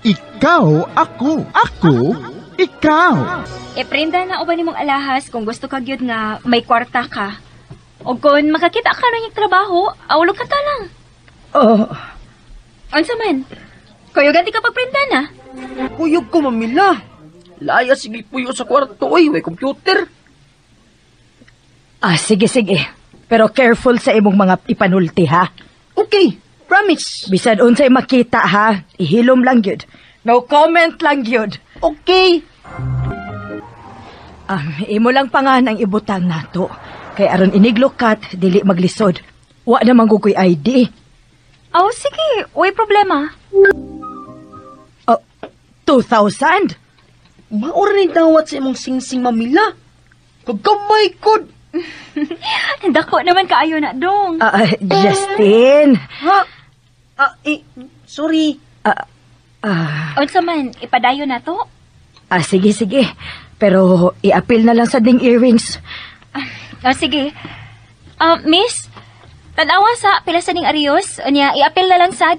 Ikaw ako, ako ikaw. Iprinda na uban nimong alahas kung gusto ka gyud nga may kwarta ka. O kung makakita ka na yung trabaho, awlo ka ta lang. Oh, Unsa man? Kuyugan di ka pagprinda na. Kuyog ko, Mamila. Laya, sige puyo sa kwarto, oy. May computer. Ah, sige, sige. Pero careful sa imong mga ipanulti, ha? Okay, promise. Bisan unsay makita, ha? Ihilom lang gyud. No comment lang gyud. Okay. Imo lang pa nga nang ibutang nato. Kay aron iniglukat, dili maglisod. Wa naman gugoy ID. Oh, sige. Uy, problema. Oh, 2,000? Maura ni dawat sa imong singsing, Mamila. Kagamay kod. Dako naman kaayo na dong. Ah, ah, Justin. Ha? Ah, eh, sorry. Ah, ah, Unsa man, ipadayo na to? Ah, sige, sige. Pero iapil na lang sa ding earrings. Ah, sige. Ah, miss, tanawa sa pila sa ning arios, unya iapil na lang sad.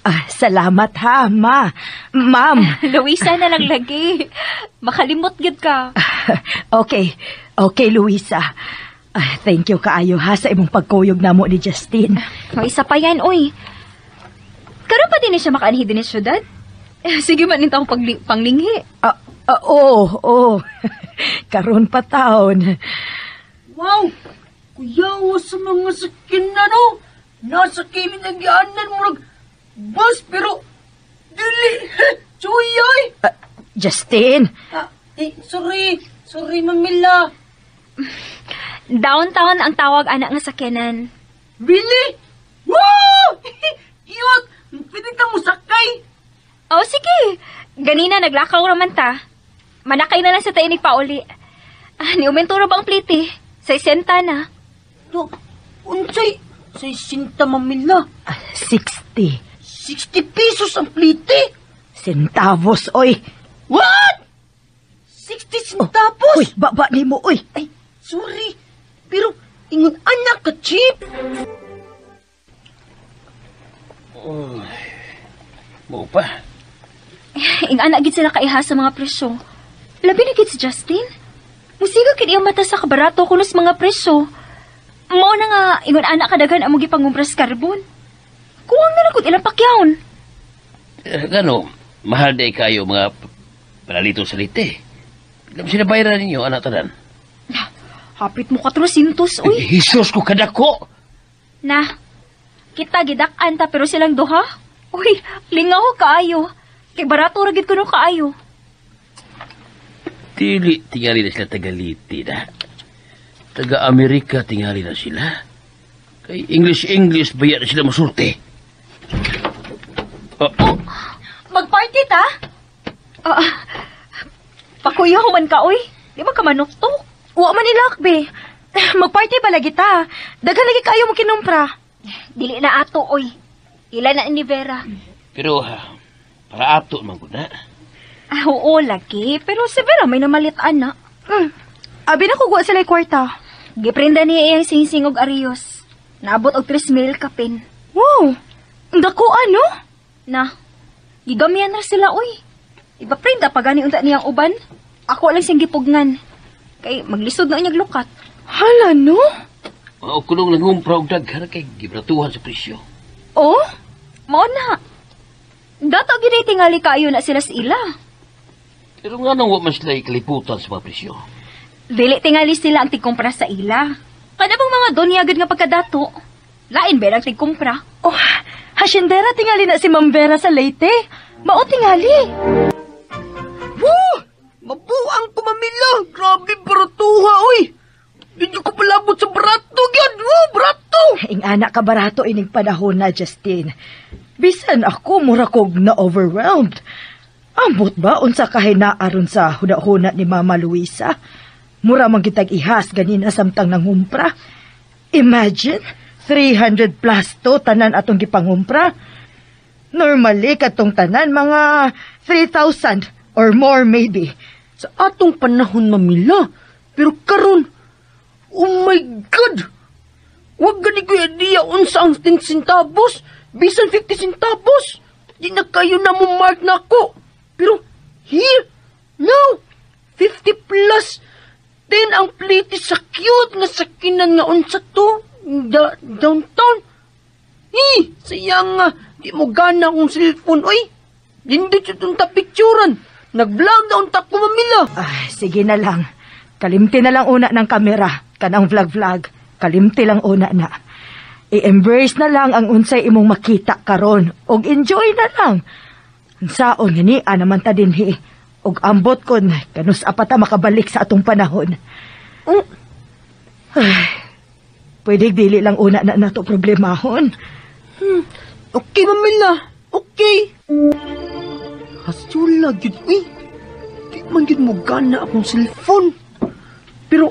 Ah, salamat ha, ma. Ma'am. Luisa na lang lagi. Makalimot gyud ka. Okay. Okay, Luisa. Ah, thank you kaayo ha sa imong pagkuyog namo ni Justin. May isa pa yan, oy. Karon pa din na siya makaanhi din sa syudad? Eh, sige man nito akong panglinghi. Ah, ah, oo, oo. Karon pa taon. Wow! Kuyawa sa mga sakin na, no? Nasa kimin ang gianan murag bus, pero dili. Chuyay! Ah, Justin, Ah, eh, sorry. Sorry, Mamila. Downtown ang tawag anak nga sakyanan. Really? Wow! Iyot! Pwede ka mo sakay! Oh, sige. Ganina naglakaw raman ta. Manakay na lang sa tainig pauli. Ah, ni umento ra ba ang plite? Sa senta na. No, unsay? Say sinta, Mamila. Ah, 60 60 pesos ang plite. Centavos, oy. What? 60 centavos? Uy, baba ni mo, uy. Ay, sorry. Pero, ingon anak ka, cheap. Mo pa. Ing-ana gid sila kaiha sa mga presyo. Labi na gid si Justin. Musiga kid iyang mata sa kabarato kunos mga presyo. Mao na nga ingon ana kadaghan among gipangumpras karbon. Kuwang na lang kung ilang pakyawon. Eh, gano, mahal day kayo mga panalito sa lite. Alam sila bayaran ninyo, anak tanan. Hapit mo 400, uy. Eh, Jesus ko kadako! Na, kita gidak-an ta pero silang duha. Uy, lingaw kaayo. Kay barato ra gid kuno kaayo. Dili, tingali na sila taga-Leyte na. Taga-Amerika, tingali na sila. Kay English-English, bayar na sila masulti. Oh, Oh, magparty ta? Ah, pakuyaw man ka, uy. Di ba ka manuktok? Wa man nilak, be. Magparty ba lagi ta? Daghan lagi kayo mo kinumpra. Dili na ato, oy. Ila na ni Vera. Pero, ha, para ato man ko na. Ah, oo, lagi. Pero si Vera may namalit ana. Abi na kuguha sila kwarta. Giprinda niya iyang singsing og arios. Naabot og 3 mil kapin. Wow! Ang dako ano? Na, gigamian na sila, oy. Ipaprinda pa gani unta niyang uban. Ako lang siyang gipugnan. Kay maglisod na niyag lukat. Hala no? Mao kulong nangumpra og daghan kay gibratuhan sa presyo. Oh? Mao na. Dato gid tingali kaayo na sila sa ila. Pero nga nang wa man sila ikaliputan sa mga presyo. Dili tingali sila ang tigkumpra sa ila. Kada bang mga donya gud nga pagkadato. Lain ba ang tigkumpra? Oh, hasyendera tingali na si Ma'am Vera sa Leyte. Mao tingali. Woo! Mabuang ko, Mamila. Grabe, baratuha, oy. Hindi ko palabot sa barato, gyud. Woo, barato! Ing-ana ka barato ining panahon na, Justin. Bisan ako, mura kog na-overwhelmed. Ambot ba unsa kahina aron sa huna-huna ni Mama Luisa? Mura man kitag ihas ganina samtang nangumpra. Imagine, 300 plus to tanan atong gipangumpra. Normally, katong tanan mga 3,000 or more maybe. Sa atong panahon, Mamila. Pero karon, oh my God! Wag gani ko idea unsa ang 10 centavos, bisan 50 centavos. Di na kayo na mo mark na ako. Pero here, now, 50 plus. Then ang plate sa cute nga sakinan nga unsa to, da, downtown. Eh, sayang nga, di mo gana akong cellphone, oy. Nindot yung ta picturean. Nag-vlog na unta ko, mamila. Ay, sige na lang. Kalimti na lang una ng kamera. Kanang vlog-vlog. Kalimti lang una na. I-embrace na lang ang unsay imong makita karon og enjoy na lang. Ang saon ni naman ta dinhi. Og ambot kon kanus apata makabalik sa atong panahon. Oh, Ay, pwede dili lang una na nato problemahon. Okay, mamila. Okay. Hasula, gyud, uy. Di man gyud mo gana akong cellphone. Pero,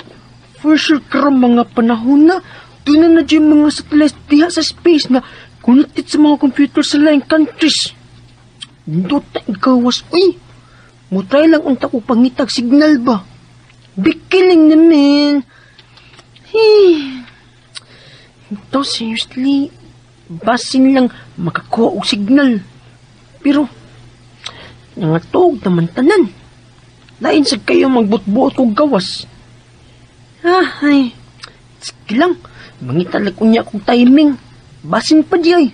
for sure karon mga panahon na, doon na na dyan mga satellites diha sa space na connected sa mga computer sa laing countries. Dota igawas, uy. Mutry lang unta ko pangitag signal ba. Bikiling naman. Hey. Ito, seriously, basin lang makakuha og signal. Pero, nangatog naman tanan. Lain sa kayo magbutbuot kog gawas. Ah, ay, sige lang. Mangita lang unya kog timing. Basin pa di ay.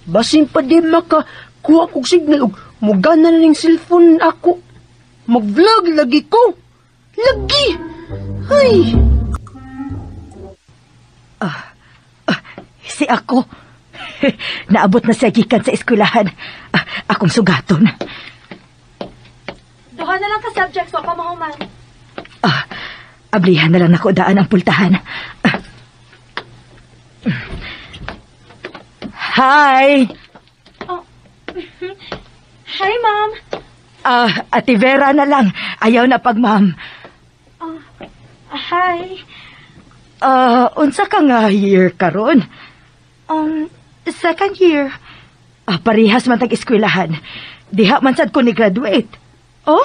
Basin pa di makakuha kog signal og mugana na ning cellphone ako. Mag-vlog lagi ko. Lagi! Ay! Si ako. Naabot na siya gikan sa eskwelahan. Ah, akong sugaton. Duha na lang ka subjects, wa pa mahuman. Ah, ablihan na lang nako daan ang pultahan. Ah. Hi! Oh. Hi, ma'am. Ah, Ate Vera na lang. Ayaw na pag ma'am. Oh, hi. Ah, unsa ka nga year karon? Second year. Ah, parehas man tag eskwelahan. Diha man sad ko ni graduate. Oh?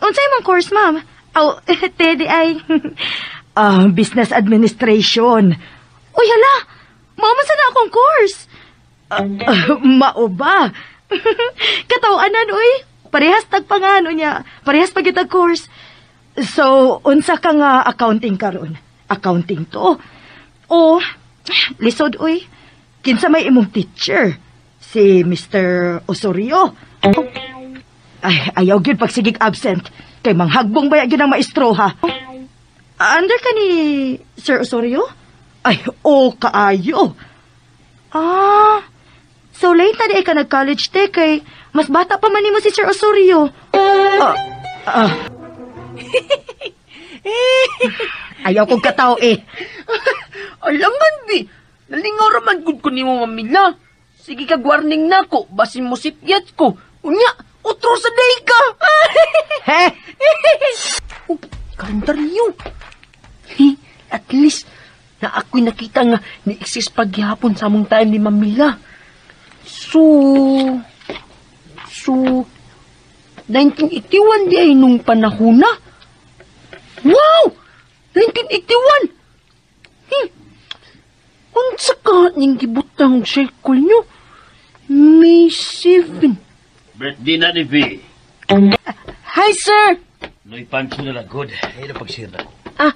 Unsa imong course, ma'am? Oh, TDI. Ah, business administration. Uy, hala! Mao man sad na akong course. Ah, ah, mao ba? Kataw-anan, uy. Parehas tagpangano niya. Parehas pa gyud tag course. So, unsa ka nga accounting karon? Accounting to. Oh, lisod, uy. Kinsa may imong teacher? Si Mr. Osorio. Ay, ayaw gyud pagsigig absent. Kay manghagbong baya gyud ang maestro ha. Under ka ni Sir Osorio? Ay, o kaayo. Ah, so late na di ay ka nag-college te kay mas bata pa man nimo si Sir Osorio. Ah, ah. Ayaw kong katao eh. Alangan, bi. Nalingaw raman gud ko nimo, mamila. Sige kag warning nako, basin mo sipyat ko. Unya, utro sa day ka. He? Oh, kalendaryo. He, at least, na ako'y nakita nga ni-exist paghihapon sa among time ni Mamila. So, 1981 di ay nung panahon na. Wow! 1981! Unsa ka ning gibutang og circle nyo? May 7. Birthday na ni V. Hi, sir! Noy Pancho na lang, good. Ay, na pagsira ko. Ah,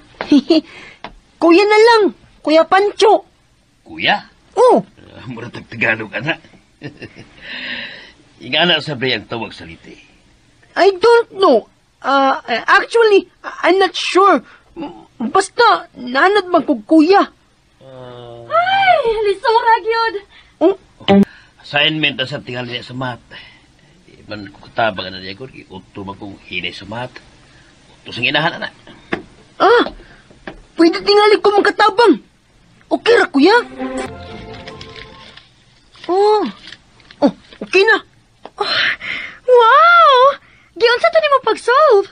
kuya na lang. Kuya Pancho. Kuya? Oh, Mura tag Tagalog, ana. Ingana sa ang tawag sa liti. I don't know. Actually, I'm not sure. Basta, nanad man kog kuya. Ay, lisura gyud. Oh, Assignment na sa tingali niya sa math. Di man ko katabang na niya ko, utto man kong hinay sa math. Utto sa ginahan, ana. Ah, pwede tingali ko magkatabang. Okay ra, kuya? Oh, oh, okay na. Wow! Giunsa to nimo pag-solve?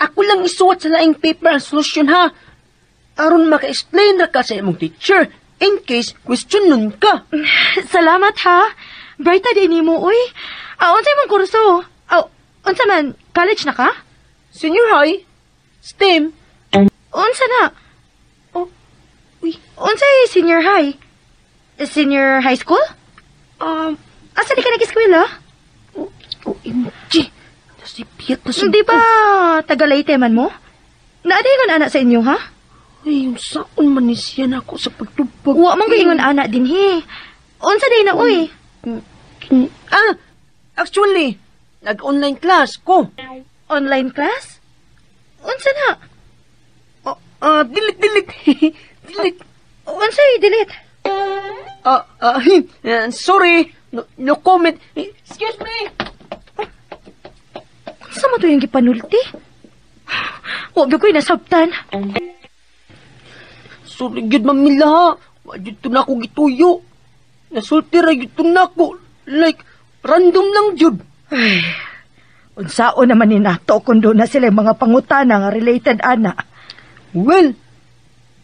Ako lang isuwat sa laing paper ang solusyon, ha. Aron maka-explain ra ka sa imong teacher in case question nun ka. Salamat ha. Bright na din nimo, uy. Ah, unsa imong kurso? Aw, unsa man, college na ka? Senior high, STEM. Unsa na? Oh, uy, Unsay senior high? Senior high school? Asa di ka nag-eskwela? OMG! Nasipiyat na sa... Di ba taga-Leyte man mo? Naadayon anak sa inyo, ha? Ay, yung saon man ni siya na ako sa pagtubag. Wa man gaingon anak din, he. Unsa day na, uy? Ah, actually, nag-online class ko. Online class? Unsa na? Oh, delete, delete. Delete. Unsa delete? Sorry. No, no comment. Excuse me. Unsa man to yung gipanulti? Wa gyud ko'y nasabtan. Sorry gyud, Mamila, ha. Wa gyud to na ako gituyo. Nasulti ra gyud to na ako. Like, random lang gyud. Ay, unsaon naman ni nato kung doon na sila yung mga pangutana nga related ana. Well,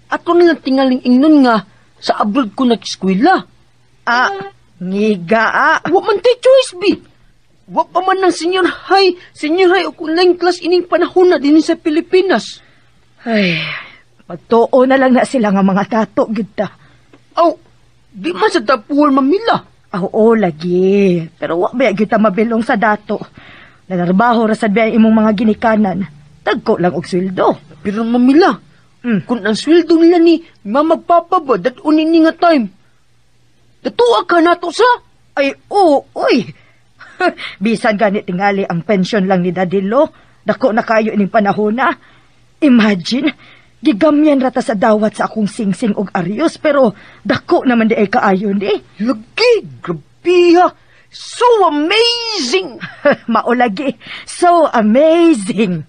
ato na lang tingaling ingnon nga sa abroad ko nag-eskwela. Ah, ngiga ah. Wa man tay choice, bi. Wa pa man ng senior high o online class ining panahon na din sa Pilipinas. Ay, magtuo na lang na sila nga mga dato gyud ta. Aw, di man sa tapuhol, Mamila. Ah, oo, lagi. Pero wa ba gyud ta mabilong sa dato. Nanarbaho ra sad ba ang imong mga ginikanan. Tagko lang og sweldo. Pero Mamila, kung ang sweldo nila ni mama papa ba, dad-unin ni nga time. Datuwa ka nato sa? Ay, oo, uy. Bisan gani tingali ang pensyon lang ni Daddy Lo. Dako na kayo ining panahon na. Imagine, gigamyan rata sa dawat sa akong singsing og aryos, pero dako naman di ay kaayo ni. Lagi, grabe ha. So amazing! Maulagi. So amazing!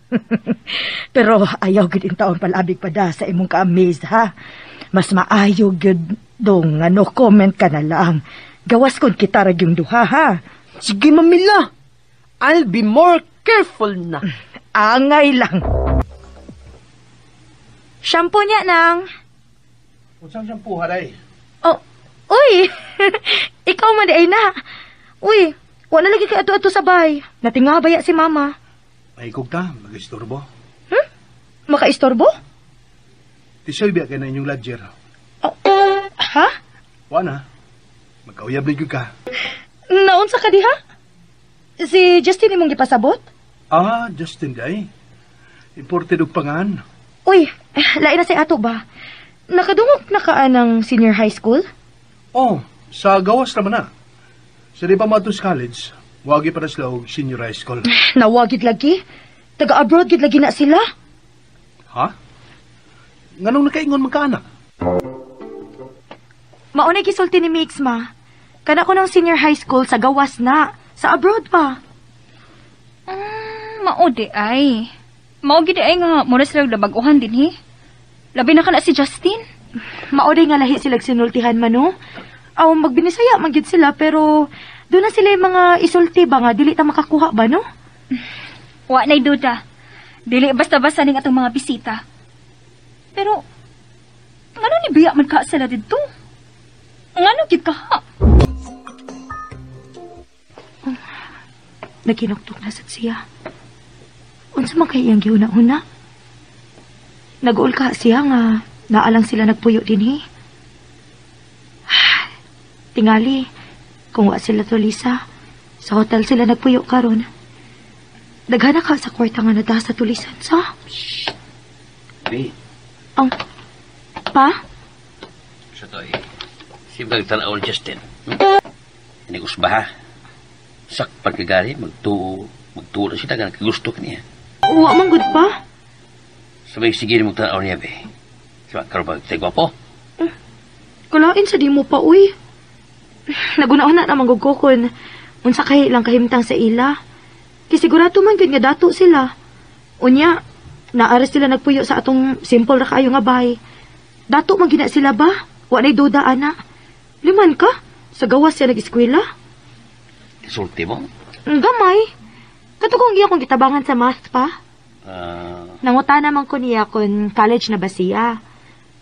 Pero ayaw gid taon palabig pa da sa imong ka-amaze ha. Mas maayo gid dong nga no comment ka na lang. Gawas kon kita ra yung duha ha. Sige, Mamila. I'll be more careful na. Angay lang. Shampoo niya nang. Unsang shampoo haray? Oh, uy! Ikaw man di ay na. Uy, wala lagi kay ato-ato sa bay. Natinga baya si mama. Ay ta, mag-istorbo. Makaistorbo? Tisoy biya kay na inyong ledger. Oh, ha? Wa na. Magkauyab na gyud ka. Naunsa ka diha? Si Justin imong gipasabot? Ah, Justin day. Imported og pangan. Uy, lain na say ato ba? Nakadungog na ka ng senior high school? Oh, sa gawas naman na. Sa di pa matos college, wagi pa na sila og senior high school. Nawagid lagi. Taga-abroad gid lagi na sila. Ha? Nganong nakaingon man ka, anak? Maunay gisulti ni Mix, ma. Kana ko ng senior high school sa gawas na. Sa abroad pa. Mao di ay. Mao gid ay nga mura sila nabag-uhan din he. Labi na kana si Justin. Mao nga lahi sila sinultihan man, no? Aw, magbinisaya man gyud sila, pero doon na sila yung mga isulti ba nga dili ta makakuha ba, no? Wa na'y duda. Dili basta-basta ning atong mga bisita. Pero ngano ni biya man ka sila didto? Ngano gid ka ha? Nagkinuktok na sad siya. Unsa man kay iyang gihuna-huna? Nag-uul ka siya nga naalang sila nagpuyo dinhi. Tingali, kung wa sila to Lisa, sa hotel sila nagpuyo karon. Daghana ka sa kwarta nga nada sa tulisan sa. Bi, Ang pa? sa to eh. Sibag tanaw ni Justin. Hindi ko ha. Sakpan kagari, magtuo na sila, nga gusto niya. Wa man gud pa. Sabay sige mo tanaw niya, be. Sabay, karoon ba, tayo gwapo? Kulain sa di mo pa, uy. Naguna-una na manggugukon. Unsa kay lang kahimtang sa ila. Kay sigurado man gyud nga dato sila. Unya, naaris sila nagpuyo sa atong simple ra kaayo nga bahay. Dato man gina sila ba? Wa nay duda ana. Liman ka? Sa gawas siya nag-eskwela? Isulti mo? Gamay. Kato kong iya kong gitabangan sa math pa. Nanguta naman ko niya kung college na ba siya.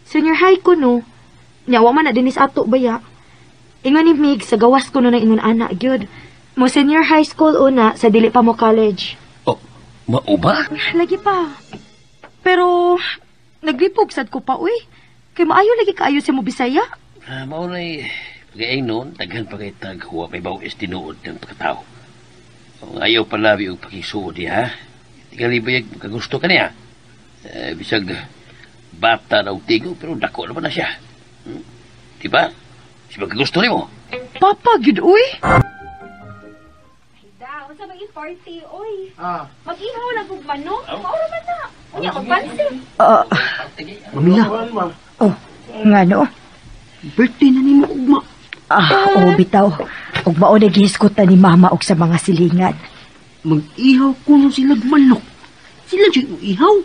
Senior high ko no. Nya wa man na dinis ato baya. Ingon ni Mig sa gawas ko no na ingon ana gyud. Mo senior high school una sa dili pa mo college. Oh, mao ba? Lagi pa. Pero naglipog sad ko pa uy. Kay maayo lagi kaayo sa mo Bisaya. Mao nay Pagaing noon, daghan pa kay taghuwa may bawis tinuod ng pagkatao. Kung ayaw palabi og pakisuod ha? Tingali ba yung kagusto ka niya? Eh, bisag bata na og tigo, pero dako naman na siya. Diba? Siya magkagusto nimo. Papa, gyud uy. Da, unsa ba party oy? Ah. Mag-ihaw lang kog manok. Maura man na. Unya kog pansit. Mamila, Oh, ngano? birthday na nimo ugma. Ah, oh, bitaw. Ug mao na gihisgutan ni mama og sa mga silingan. Mag-ihaw kuno sila manok. Sila jud ihaw.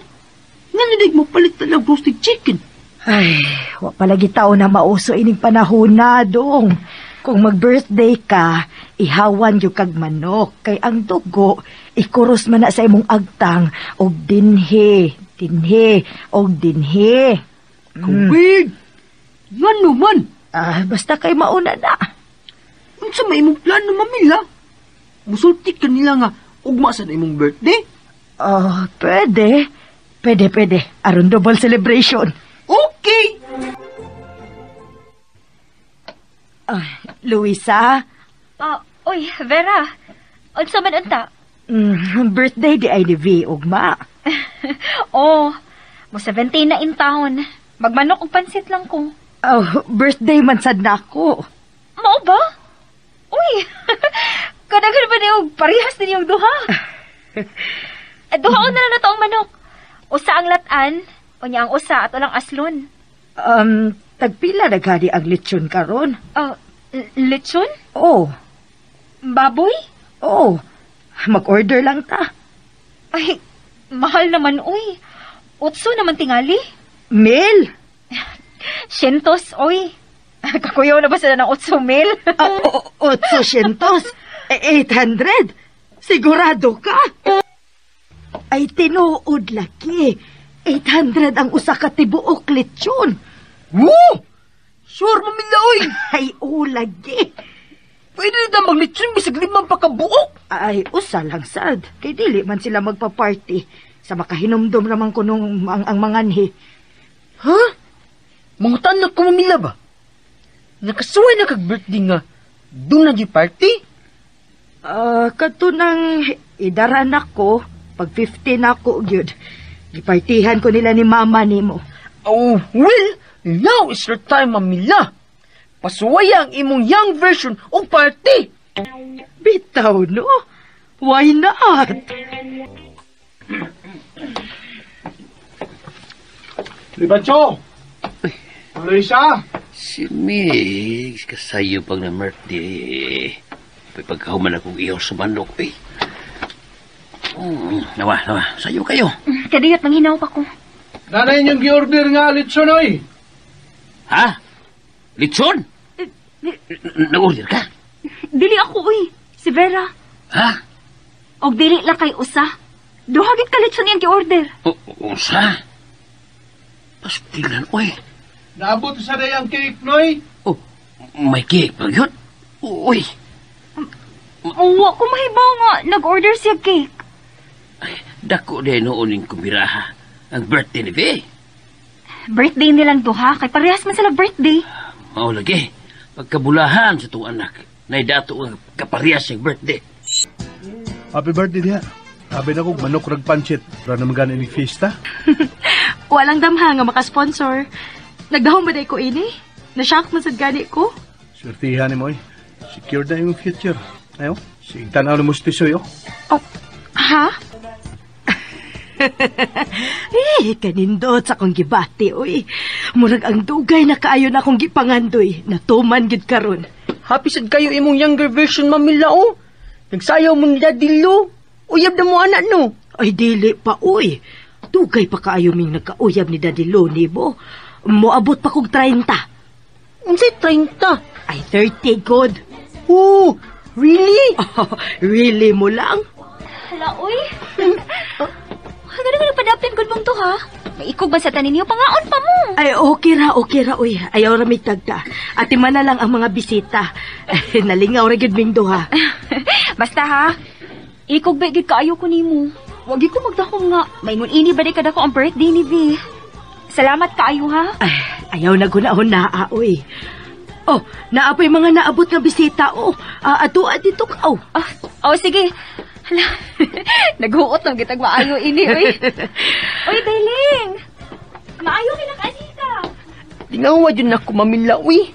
Nga na mo palit na lang roasted chicken. Ay, wa palagi tao na mauso ining panahon na, dong. Kung mag-birthday ka, ihawan yung kag manok. Kay ang dugo, ikuros man na sa imong agtang, og dinhi, dinhi, og dinhi. Kawig! Ngano man? Ah, basta kay mauna na. Unsa may imong plano, Mamila? Musulti ka nila nga ugma sa imong birthday? Oh, pwede. Pwede, pwede. Aron double celebration. Okay! Ah, Luisa, Ah, oy, Vera. Unsa man unta? Birthday di ay ni V, ugma. Oh, mo 17 na in taon. Magmanok og pansit lang ko. Oh, birthday man sad na ako. Mao ba? Uy, kadaghan ba niyo parehas ninyong duha? Eh, duhaon na lang na to ang manok. Usa ang latan, unya ang usa at ulang aslon. Tagpila na gani ang lechon karon. Oh, lechon? Oh, Baboy? oh. Mag-order lang ta. Ay, mahal naman, uy. Utso naman tingali. Mil? Syentos, oy. Kakuyaw na ba sila ng 8 mil? Ah, 800? Eh, 800? Sigurado ka? Ay, tinuod laki. 800 ang usa ka tibuok lechon. Woo! Sure, Mamila, oy! Ay, ulagi. Pwede na maglechon bisag limang pakabuok. Ay, usa lang sad. Kay dili man sila magpa-party. Sa makahinumdum naman ko nung ang manganhi. Ha? Mga tanak ko, Mamila ba? Nakasuway na kag birthday nga. Doon na di party? Ah, kadto nang idaran ako, pag 15 ako gyud. Gipartihan ko nila ni mama nimo. Oh, well, now is your time, Mamila. Pasuwaya ang imong young version og party. Bitaw no? Why not? Libancho! Luisa! Si Migs, kasayo pag na birthday. May pagkahuman akong ihaw sa manok, eh. Nawa, nawa, sayo kayo. Kadiyot, manghinaw pa ko. Nanay niyong gi-order nga litson, oy! Ha? Litson? Nag-order ka? Dili ako, uy. Si Vera. Ha? Og dili lang kay usa. Duha gid ka lechon iyang gi-order. Usa? Pastilan, oy. Naabot sa day ang cake, noy! Oh, may cake pa yun? Uy. Wa ko mahibaw nga nag-order siya cake. Ay, dako din noon yung kumiraha. Ang birthday ni Vee. Birthday nilang duha kay parehas man sila birthday. Mao lagi. Pagkabulahan sa itong anak, naidato ang kaparehas siyang birthday. Happy birthday diha. Sabi na kong manok rag pancit. Para naman gani ni fiesta. Walang damha nga makasponsor. Nagdahom ba day ko ini? Nashock man sad gani ko. Swertihan ni mo, eh. Secured na yung future. Ayo, sige tanaw na mo si Tisoy, oh. Oh, ha? Eh, kanindot sa akong gibati, uy. Murag ang dugay na kaayo na akong gipangandoy. Natuman gid karon. Happy sad kayo imong younger version, Mamila, oh. Nagsayaw mo ni Daddy Lo. Uyab na mo anak, no? Ay, dili pa, uy. Dugay pa kaayo ming nagkauyab ni Daddy Lo nimo. Moabot pa kog 30. Unsay 30? Ay, 30, good. Oh, really? Oh, really mo lang? Hala, uy. Ano nga nagpadapin gud mong to, ha? Maikog ba sa tanin niyo? Pangaon pa mo. Ay, okay ra, uy. Ayaw ra may tagta. Ati man na lang ang mga bisita. Ay, nalingaw ra gyud ming duha. Basta ha, ikog ba gyud kaayo ko nimo. Wag gyud ko magdahom nga. Maingon ini ba di kadako ang birthday ni V. Salamat kaayo ha. Ay, ayaw na gunahon na, uy. Oh, naa pa'y mga naabot nga bisita, oh. Ah, adtua dito ka, oh. Ah, oh, sige. Hala, naghuot lang kitag maayo ini, uy. Uy, Beling! Maayo kinakaanita. Tingawa dyan ako mamila, uy.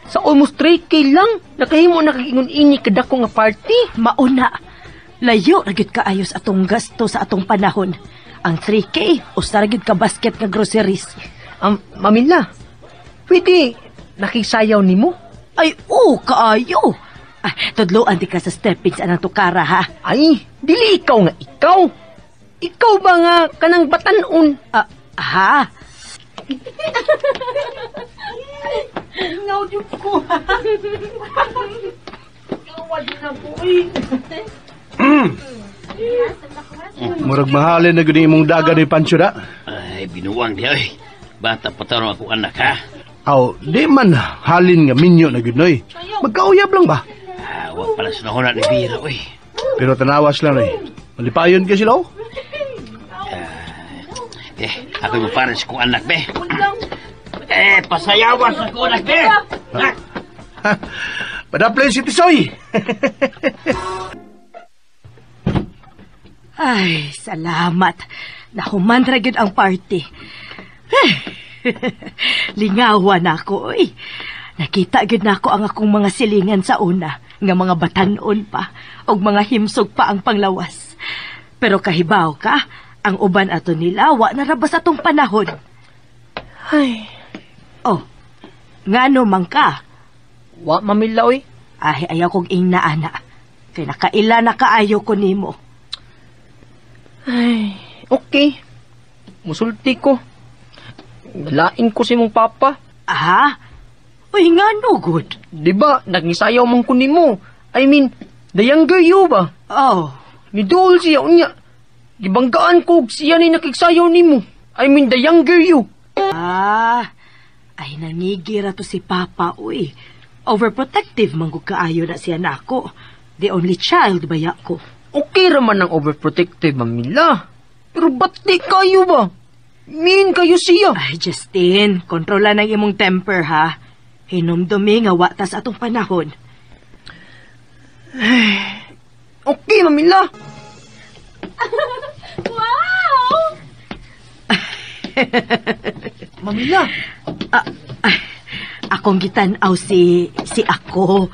Sa almost 3K lang, nakahimo na kag-ingon ini kadako nga party. Mauna, layo ra gyud kaayo sa atong gasto sa atong panahon. Ang 3K, usa ra gyud ka basket nga groceries. Mamila, pwede nakisayaw nimo? Ay, oo, kaayo. Ah, tudloan di ka sa steppings anang tukara, ha? Ay, dili ikaw nga ikaw. Ikaw ba nga kanang batanon? Ah, ha? Ngaw jud ko. Ngaw jud ako, uy. Murag mahalin na gud imong daga ni Pancho da. Ay, binuwang diha, oy. Bata pa tarong ako anak, ha? Aw, di man halin nga minyo na gud noy. Magkauyab lang ba? Ah, wa pala sa ni Bira, oy. Pero tanawas lang noy. Malipayon ka sila oh. Eh, ako yung pares kong anak, be. Eh, pasayawan sa kong anak, be. Ha? Padaplay si Tisoy. Ay, salamat. Nahuman ra gyud ang party. Lingawa na ako, oy. Nakita gyud nako ang akong mga silingan sa una, nga mga batan-on pa, og mga himsog pa ang panglawas. Pero kahibaw ka, ang uban ato nila wa na ra ba sa atong panahon. Ay, Oh, ngano man ka? wa mamila, uy. Ay, ayaw kong ingna, ana. Kay nakaila na kaayo ko nimo. Ay, okay. Musulti ko. Nalain ko si mong papa. Ah? Uy, ngano gud? Di ba, nagisayaw man ko nimo. I mean, the younger you ba? Oh, Niduol siya unya. Gibanggaan ko og siya ni nakigsayaw nimo. I mean, the younger you. Ah, ay nangigira to si Papa, uy. Overprotective man gud kaayo na siya nako. The only child baya ko. Okay raman ang overprotective, mamila. Pero ba't di kayo ba? Mean kayo siya. Ay, Justin, kontrola ng imong temper, ha? Hinumdumi nga wa tas atong panahon. Okay, mamila. Wow! Mamila. Ah, ay, akong gitan-aw si ako.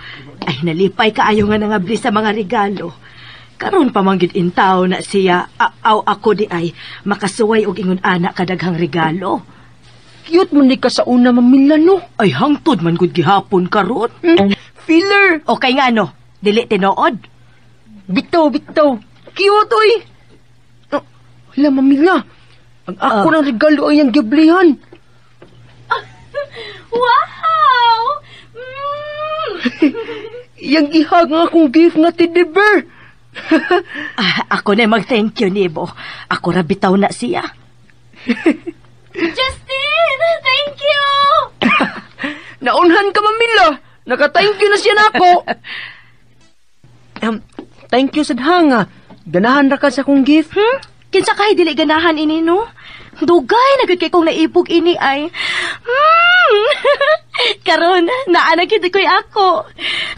Ay, nalipay kaayo nga nangabli sa mga regalo. Karon pa man gyud intaw na siya, aw ako di ay makasuway og ingon ana kadaghang regalo. Cute man di ka sa una, mamila, no? Ay, hangtod man gud gihapon karon. Filler. Okay nga no, dili tinuod. Bitaw, bitaw. Cute, oy. Oh, hala, mamila. Ang ako ng regalo ay ang giblihan. Wow! Mm. Iyang ihag nga akong gift nga teddy bear. Ah, ako na mag-thank you nimo. Ako ra bitaw na siya. Justin, thank you! Naunhan ka, mamila. Naka-thank you na siya nako. Thank you sa hanga. Ganahan ra ka sa akong gift. Hmm? Kinsa kay dili ganahan ini no? Dugay na gud kay kong naibog ini ay. Karon naa na gid ko'y ako.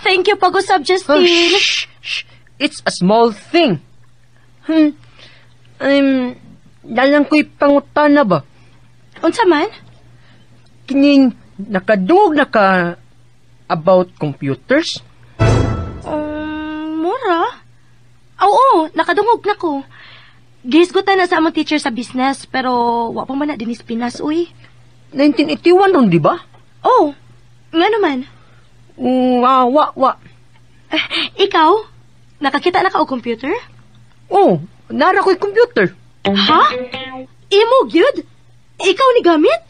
Thank you pag-usab, Oh, Justin. shh, shh. It's a small thing. Dalang ko'y pangutana ba? Unsa man? Kining nakadungog na ka about computers? Mura. Oo, nakadungog na ko. Gihisgutan na sa among teacher sa business, pero wa pa man na dinis Pinas, uy. 1981 ron, di ba? Oh, nga naman. Wa, wa. Eh, ikaw? Nakakita na ka og computer? Oh, nara ko'y computer. Ha? Imo gyud? Ikaw ni gamit?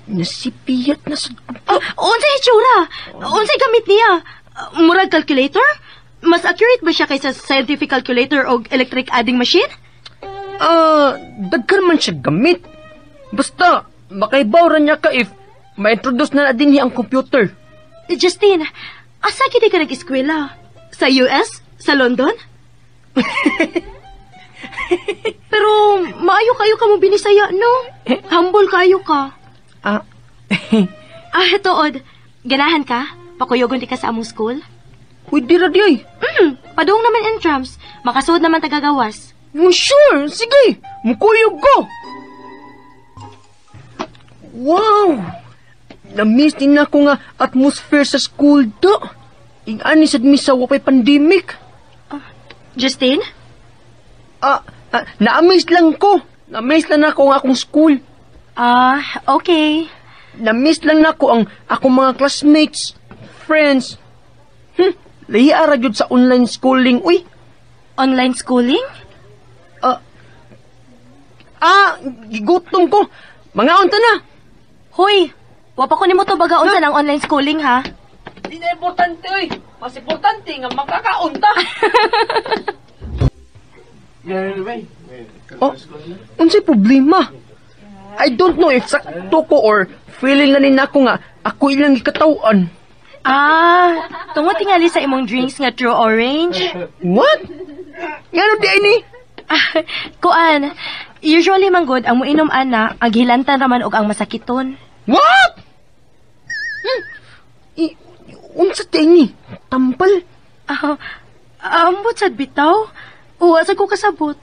Nasipiyat na sa... Oh, unsay itsura? Unsay gamit niya? Murag calculator? Mas accurate ba siya kaysa scientific calculator o electric adding machine? Ah, daghan man siya gamit. Basta, makaibaw ra niya ka if ma-introduce na na din niya ang computer. Eh, Justin, asa gid ka nag-eskwela? Sa US? Sa London? Pero maayo kayo ka mo binisaya, no? Humble kayo ka. Ah, Ah, tuod. Ganahan ka? Pakuyogon di ka sa among school? Pwede ra di ay. Padung naman entrance. Makasuod naman tagagawas. Oh, sure, sige. Mukuyog ko. Wow! Na-miss din ako nga atmosphere sa school do. Ing-ani sad mi sa wapay pandemic. Justin? Na-miss lang ko. Na-miss lang ako ang akong school. Okay. Na-miss lang nako ang akong mga classmates, friends. Lahi ra gyud sa online schooling, uy. Online schooling? Gigutom ko. Mga unta na. Hoy, wa pa ko nimo tubaga unsa ng online schooling ha. Di na importante, uy. Mas importante nga makakaunta. Oh, unsay problema? I don't know if sakto ko or feeling na nako nga ako ilang gikatawan. Tungod tingali sa imong drinks nga True Orange. What? Ngano di ay ni? Kuan, usually man good ang muinom ana, ang gihilantan raman og ang masakiton. What? Unsa di ay ni? Tampal? Ambot sad bitaw. Uwa sad ko kasabot.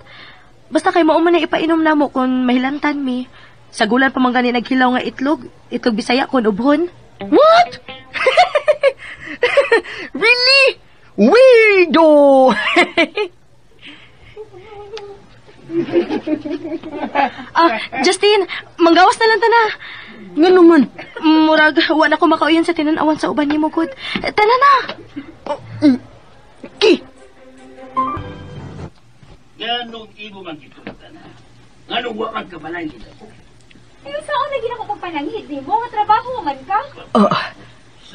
Basta kay mao man na ipainom namo kung mahilantan mi. Sagulan pa man gani naghilaw nga itlog, itlog Bisaya kun ubhon. What? Really? Weirdo! Justin, manggawas na lang ta na. Ngano man? Murag, wa na ko makauyon sa tinan-awan sa uban nimo gud. Tana na. Ki. Nganong imo man gitultan na? Nganong wa man kabalangin ako? Ayaw saan lagi na ko pagpananghid nimo nga trabaho man ka? Oh,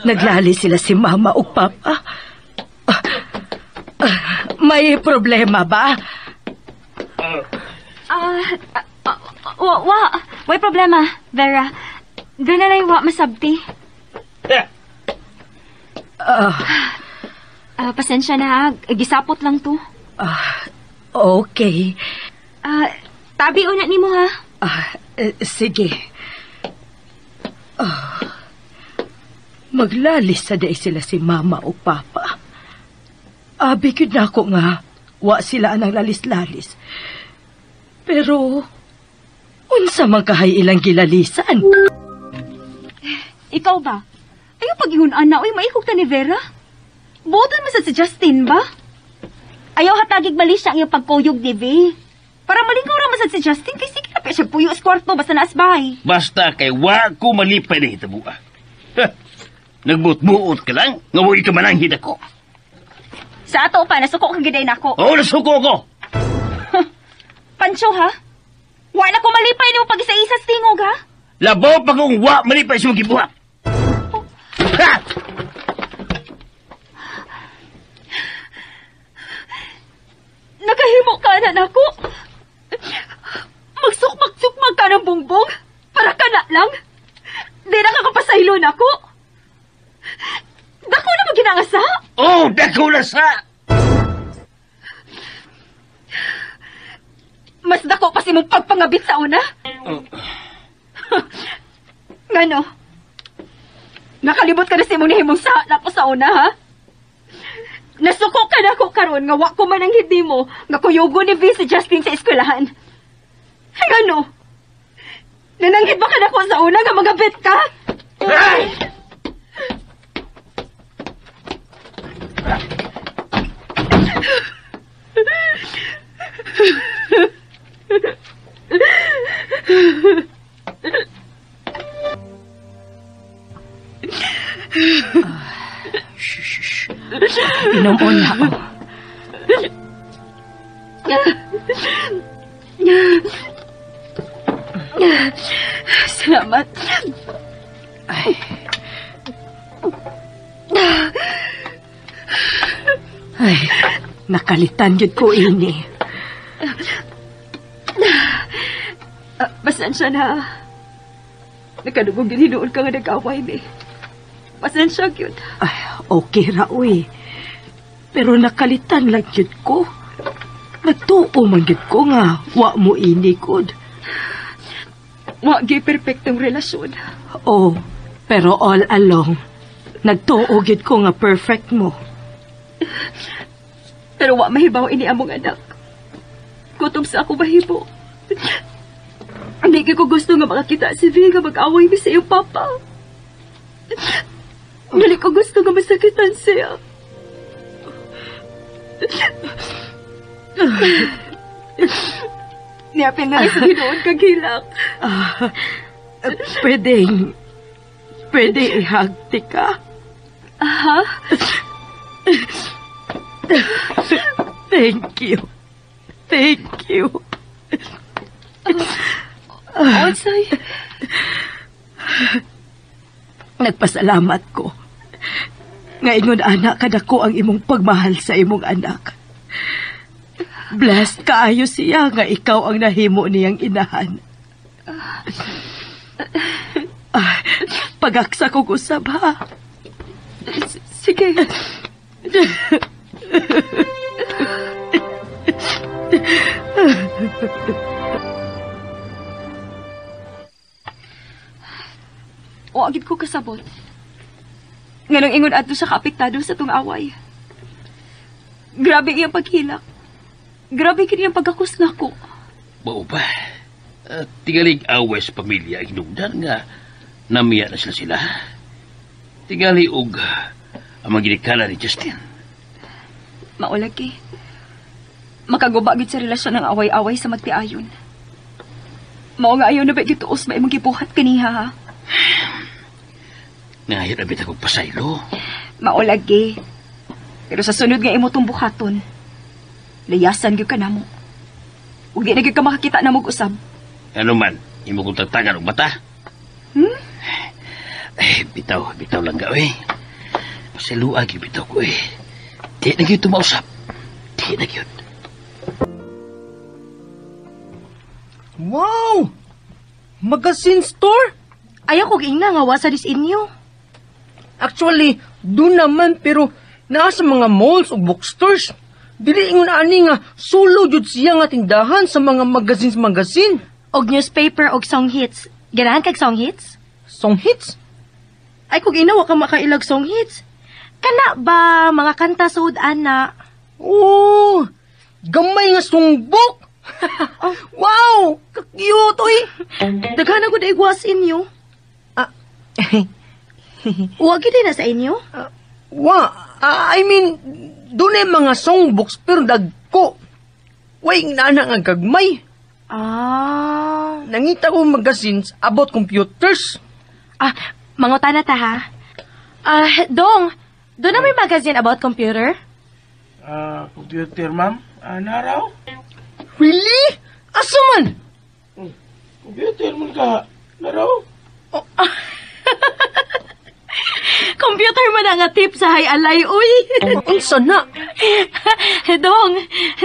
naglali sila si mama ug papa. May problema ba? Wa. May problema, Vera. Doon na lang wa masabti. Pasensya na ha. Gisapot lang to. Okay. Tabi una nimo ha. Sige. Maglalis sa day sila si mama o papa. Abi gyud nako nga wa sila anang lalis-lalis. Pero unsa man kahay ilang gilalisan? Ikaw ba? Ayaw pag-ingon ana, oy, maikog ta ni Vera. Buotan mo sa si Justin ba? Ayaw hatagig mali siya ang iyong pagkuyog ni V. Para malingkaw ra man sad si Justin kay sige na pa siya puyo sa kwarto basta naas bahay. Basta kay wa ko malipay na hitabua. Nagbuot-buot ka lang, nga wa ka mananghid ako. Sa ato pa, nasuko ka giday nako. Oo, nasuko ko. Pancho ha? Wa na ko malipay nimo pag isa-isa sa tingog ha? Labaw pa kung wa malipay sa mong gibuhat. Ha! Nakahimo ka na nako. Magsukmag-sukmag ka ng bongbong. Para ka na lang. Di na ka kapasaylo nako. Dako na maginangasa. Oh, dako na sa. Mas dako pa si mong pagpangabit sa una. Oh. Ngano? Nakalibot ka na si mong nahimong sa nako sa una, ha? Nasuko ka na ako karon nga wa ko man ang hindi mo nga kuyugo ni V si Justin sa eskwelahan. Ngano? Nananghid ba ka na ko sa una nga magabit ka? Ay! Inom na ako. Salamat. Ay. Ay, nakalitan yun ko ini. Pasensya na. Nakadugog din hinuon ka nga nag-away ni. Pasensya gyud. Ay, okay ra, uy. Pero nakalitan lang yun ko. Nagtuo man gyud ko nga, wa mo ini gud. Wa gyud perfectong relasyon. Oh, pero all along, Nagtuo gyud ko nga perfect mo. Pero wa mahibaw ini among anak. Gutom sa ako mahibo. Hindi ko gusto nga makakita si V nga mag-away mi sa iyong papa. Dili ko gusto nga masakitan siya. Niapil na sa Ginoon kag hilak. Pwede ihagti ka. Ha? Thank you. Thank you. Unsay? Nagpasalamat ko. Nga ingon anak kadako ang imong pagmahal sa imong anak. Blessed kaayo siya nga ikaw ang nahimo niyang inahan. Pagaksa ko usab ha. Sige. O, agid ko kasabot. Nganong ingon adto siya kaapektado sa tong away. Grabe iyang paghilak. Grabe kini ang pagkakus nako. Mao ba? Tingalig away sa pamilya ang hinungdan nga namiya na sila. Tingali og ang mga ginikanan ni Justin. Maulagi. Makaguba gid sa relasyon ng away-away sa magtiayon. Mao nga ayaw na ba gituos ba imong gibuhat kaniha ha? Ngayon abit akong pasaylo. Maulagi. Pero sa sunod nga imo tong buhaton, layasan gyud ka namo. Ug di na gyud ka makakita na usab. Ano man, imo kong tagtagan og mata. Eh, bitaw lang ga, eh. Pasayloa gyud bitaw ko, eh. Di na gyud tumausap. Di na gyud. Wow! Magazine store? Ayaw kog ingna nga wa sa disinyo. Actually, doon naman pero naa sa mga malls o bookstores. Dili ingon ani nga solo jud siya nga tindahan sa mga magazines. Og newspaper og song hits. Ganahan kag song hits? Song hits? Ay kog ina wa ka makailag song hits. Kana ba mga kanta sud ana? Oh, gamay nga songbok. Oh. Wow, ka-cute oy. Daghan na gud igwas inyo. Ah. Wa gid na sa inyo? Wa, I mean, doon ay mga songbooks pero dagko. Way nana nga gagmay. Ah. Nangita ko magazines about computers. Ah, mangutana ta ha. Ah, Dong, doon na may magazine about computer? Ah, computer, ma'am. Ah, naraw? Really? Asa man? Computer man ka. Naraw? Oh. Computer man ang tip sa hay alay, uy. Unsa na? Dong,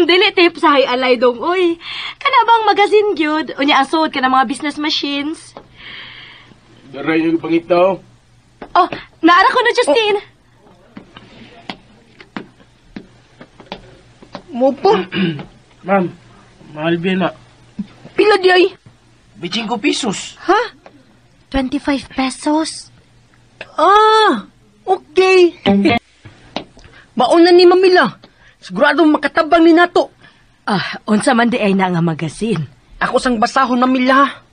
dili tip sa hay alay, dong, uy. Kana bang magazine gyud? Unya asod kana mga business machines. Daray yung pangitaw. Oh, naara ko na, Justin. Oh. Mo pa? Ma'am, mahal ba na? Pila di ay? 25 pesos. Ha? 25 pesos. Ah, okay. Mauna ni Mamila. Sigurado makatabang ni nato. Ah, unsa man di ay na nga magazine. Ako sang basahon, Mamila.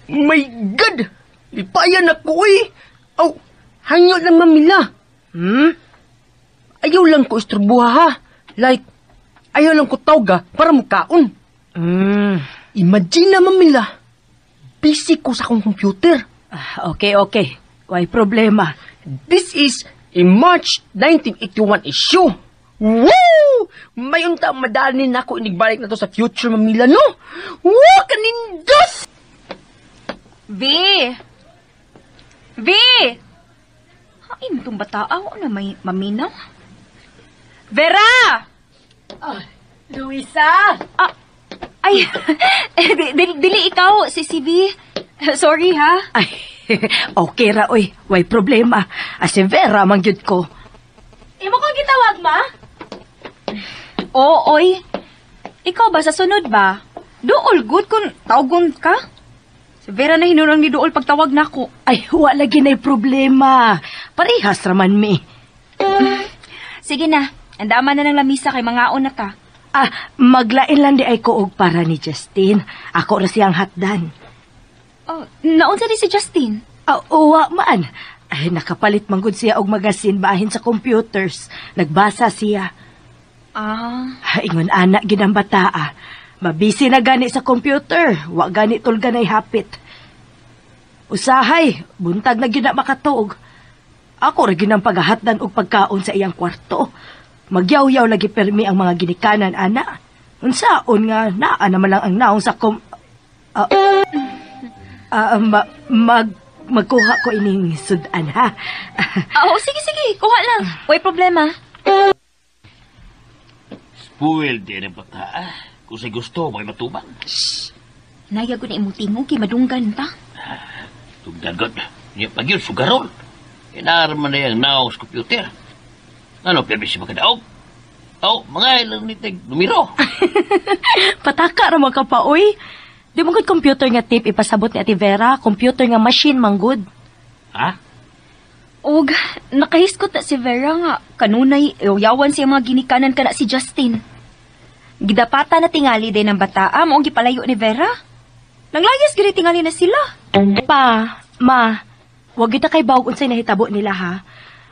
My God! Lipayan ako eh. Aw, hangyo lang, Mamila. Hmm? Ayaw lang ko isturbuha ha. Like, ayaw lang ko tawga para mukaon. Hmm. Imagine na, Mamila. Busy ko sa akong computer. Ah, okay, okay. Way problema. This is a March 1981 issue. Woo! May unta madalin ako inigbalik na to sa future, Mamila, no? Woo! Kanindot! V! V! Hain itong bata ako na may maminaw. Vera! Ah, Luisa! Ah, ay, dili ikaw, si V. Sorry, ha? Ay, okay ra, oy. Way problema. Si Vera, man gyud ko. Imo kong gitawag, ma? Oo, oy. Ikaw ba, sa sunod ba? Duol, good kung tawgon ka. Si Vera na hinurang ni Duol pagtawag nako. Ay, wala lagi na'y problema. Parehas raman mi. Sige na, andama na ng lamisa kay mangaon na ta. Ah, maglain lang di ay ko og para ni Justin. Ako ra siyang hatdan. Oh, naunsa di si Justin? Ah, uwa man. Ay, nakapalit man gud siya og magasin bahin sa computers. Nagbasa siya. Ah. Ingon ana gid ang bataa. Mabisi na gani sa computer. Wa gani tulga nay hapit. Usahay, buntag na gid na makatuog. Ako ra gid ang pagahatdan og pagkaon sa iyang kwarto. Magyaw-yaw lagi permi ang mga ginikanan, ana. Unsaon nga naa naman lang ang naong sa magkuha ko ining sudan, ha? Oo, sige, sige. Kuha lang. Way problema. Spoiled din ang bata, ah. Kung sa'y gusto, may matubang. Shh! Naya ko na imong tingog kay madunggan ta. Tugdagot. Niya pag yun, sugarol. Inaarman na yung naong sa computer. Ano, pero siya makadaog? Oh, mga ilang nitig, numero. Pataka ra man ka pa, oy. Di mo gud computer nga tip ipasabot ni Ate Vera, computer nga machine man gud. Ha? Og, nakahiskot na si Vera nga, kanunay, yawan siya mga ginikanan kana si Justin. Gidapata na tingali din ang bataa, maong gipalayo ni Vera. Nanglayas giri tingali na sila. Pa, ma, wag kita kay bawog unsay nahitabo nila ha.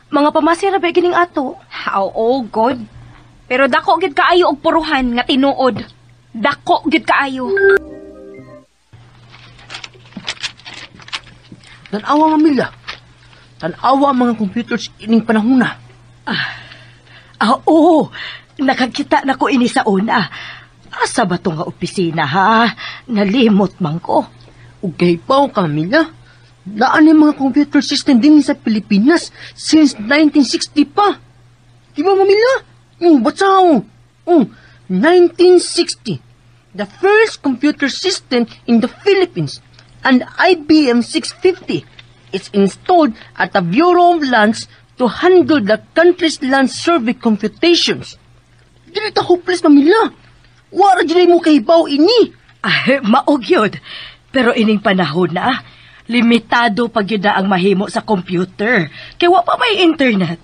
Mga pamasira ba gining ato? Oo, God. Pero dako gid kaayo og puruhan nga tinuod. Dako gid kaayo. Tan-awa, Mamila. Tan-awa ang mga computers ining panahon na. Oo. Nakakita na ko ini sa una. Asa ba to nga opisina, ha? Nalimot man ko. Ug kahibaw ka, Mamila. Naan yung mga computer system din sa Pilipinas since 1960 pa. Di ba, Mamila? Batsaw. 1960. The first computer system in the Philippines, an IBM 650. It's installed at the Bureau of Lands to handle the country's land survey computations. Dili ta hopeless, Mamila. Wara dili mo kahibaw ini. Ay, maog yun. Pero ining panahon na, limitado pag yun na ang mahimo sa computer. Kaya wa pa may internet.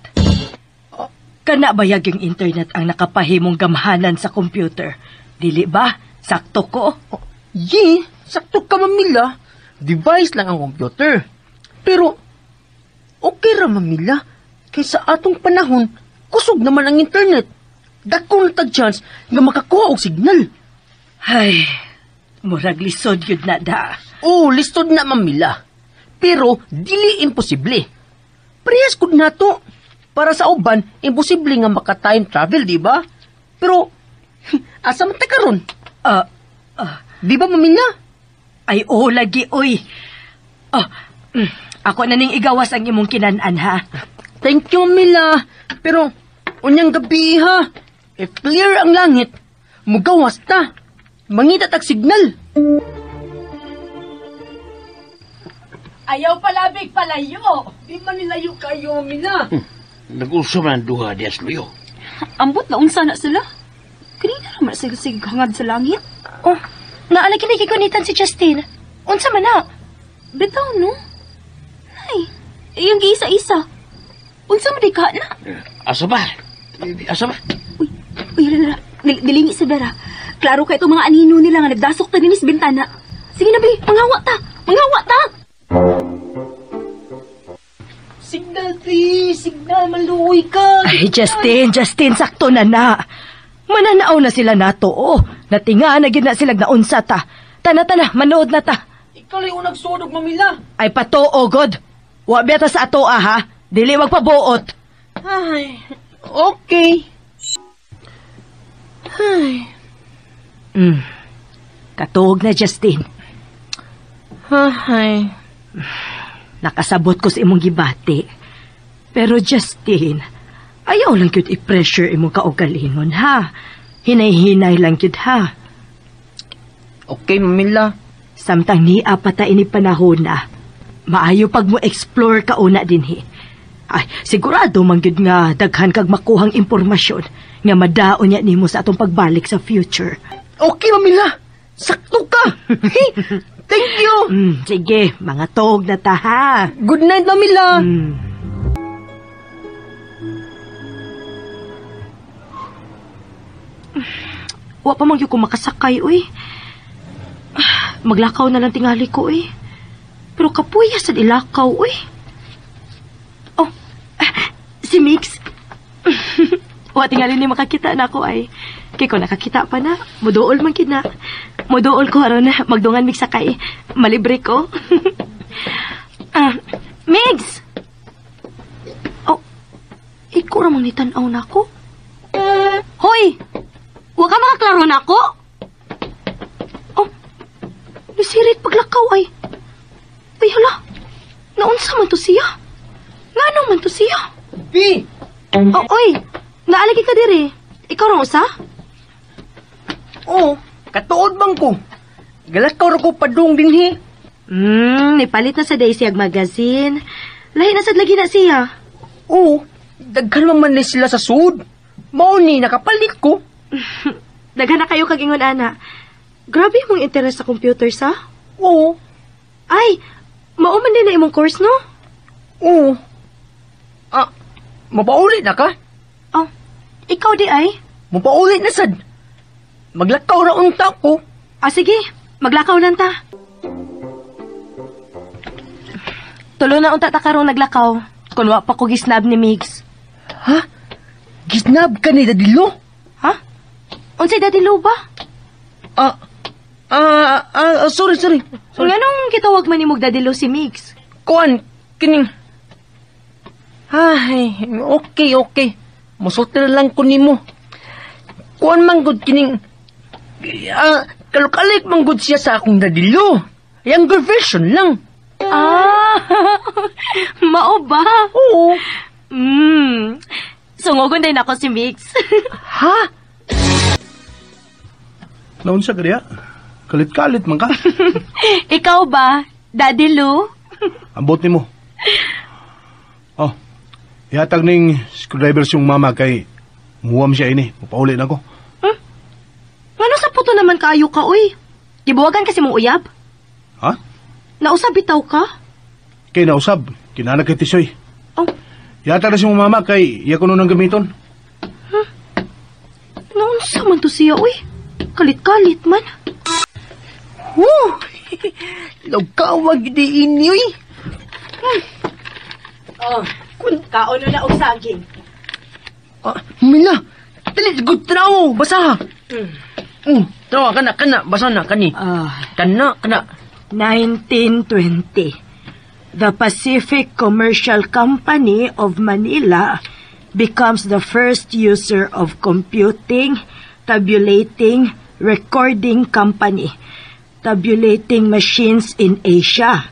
Kana bayag yung internet ang nakapahimong gamhanan sa computer. Dili ba? Sakto ko? Ye, sakto ka, Mamila. Device lang ang computer. Pero, okay ra, Mamila. Kaysa atong panahon, kusog naman ang internet. Dako na tag chance nga makakuha og signal. Ay, murag lisod yun na da. Oo, lisod na, Mamila. Pero, dili imposible. Parehas kud na to. Para sa uban, imposible nga maka-time travel, di ba? Pero, asa man ta karon? Di ba, Mamila? Ay, oo, lagi, oy. Oh, ako na ning igawas ang imong kinan-an, ha? Thank you, Mamila. Pero, unyang gabi, ha? If clear ang langit, mugawas ta. Mangita tag signal. Ayaw palabig palayo. Di man nilayo kayo, Mamila. Nag-uso man ang duha diya sa luyo. Ambot na unsa na sila. Kanina naman sila sig hangad sa langit. Oh, naala kinigikunitan si Justin. Unsa man na? Bitaw, no? Ay, iyang giisa-isa. Unsa man di ka na? Asa ba? Asa ba? Uy, uy, lala. Dilingi si Vera. Klaro kay itong mga anino nila nga nagdasok ta dinis bintana. Sige na, bi. Manghawa ta. Manghawa ta. Signal, please. Signal, maluoy ka. Ay, Justin, Justin, sakto na na. Mananaw na sila nato, oh. Natinga na gid na sila naunsa ta. Tana, tana, manood na ta. Ikaw lang yung nagsunog, Mamila. Ay, patoo, God. Wa beta sa ato, ah, ha? Dili magpabuot. Ay, okay. Ay. Katuog na, Justin. Ay. Nakasabot ko sa imong gibati. Pero Justin, ayaw lang gyud i-pressure imong kaugalingon, ha? Hinay-hinay lang gyud, ha? Okay, Mamila. Samtang niya pa ta ini panahon na, maayo pag mo explore ka una dinhi. Ay, sigurado man gyud nga daghan kag makuhang impormasyon nga madaon niya nimo sa atong pagbalik sa future. Okay, Mamila. Sakto ka. Thank you. Sige, mga tog na ta, ha? Good night, Mamila. Wa pa man gyud ko makasakay, uy. Maglakaw na lang tingali ko, uy. Pero kapuya sad ilakaw, uy. Oh, si Mix. Wa tingali ni makakita na ako ay. Kay ko nakakita pa na, muduol man gid na. Muduol ko aron magdungan mig sakay. Malibre ko. Migs! Oh, ikaw ra man nitan-aw nako. Hoy! Wa ka makaklaro nako? Oh, nisirit paglakaw ay. Ay, hala. Naunsa man to siya? Ngano man to siya? B! Oh, oy! Naalagi ka diri. Ikaw ra usa? Oh, katuod bang ko? Galakaw ra ko padung dinhi. Nipalit na sa Daisy ag magazine. Lahi na sad lagi na siya. Oo, daghan man man ni sila sa sud. Mao ni nakapalit ko. Daghan na kayo kag ingon ana. Grabe imong interest sa computer sa? Oo. Ay, mao man din na imong course, no? Oo. Ah, mapaulit na ka? Oh, ikaw di ay? Mapaulit na sad. Maglakaw ra unta ko. Ah, sige. Maglakaw lang ta. Tulo na unta ta karong naglakaw. Kun wa pa ko gisnab ni Migs. Ha? Gisnab ka ni Daddy Lo? Ha? Unsay Daddy Lo ba? Sorry, sorry. Sorry. Nganong gitawag man nimog Daddy Lo si Migs? Kuan, kining... Ay, okay, okay. Musulti na lang ko nimo. Kuan man gud kining... Kalukalik man gud siya sa akong Daddy Lo. Younger version lang. Ah, mao ba? Oo. Sungogon din ako si Mix. Ha? Naunsa ka diya? Kalit-kalit man ka. Ikaw ba, Daddy Lou? Ambot nimo. Oh, ihatag ning screwdriver siyong mama kay muwam siya ini. Mapauli na ko. Ngano sa puto naman kaayo ka, uy? Gibuwagan kasi mong uyab? Ha? Nausab bitaw ka? Kay nausab, kinana kay Tisoy. Oh. Ihatag na siyong mama kay iya ko nung gamiton. Huh? Naunsa man to siya, uy? Kalit-kalit man. Woo! Lugawag di ini, uy. Oh, kaon na og saging. Mila, dali, good trawo, basa. Trawa, kana, kana, basa na, kani. Kana, kana. 1920. The Pacific Commercial Company of Manila becomes the first user of computing, tabulating, recording company, tabulating machines in Asia.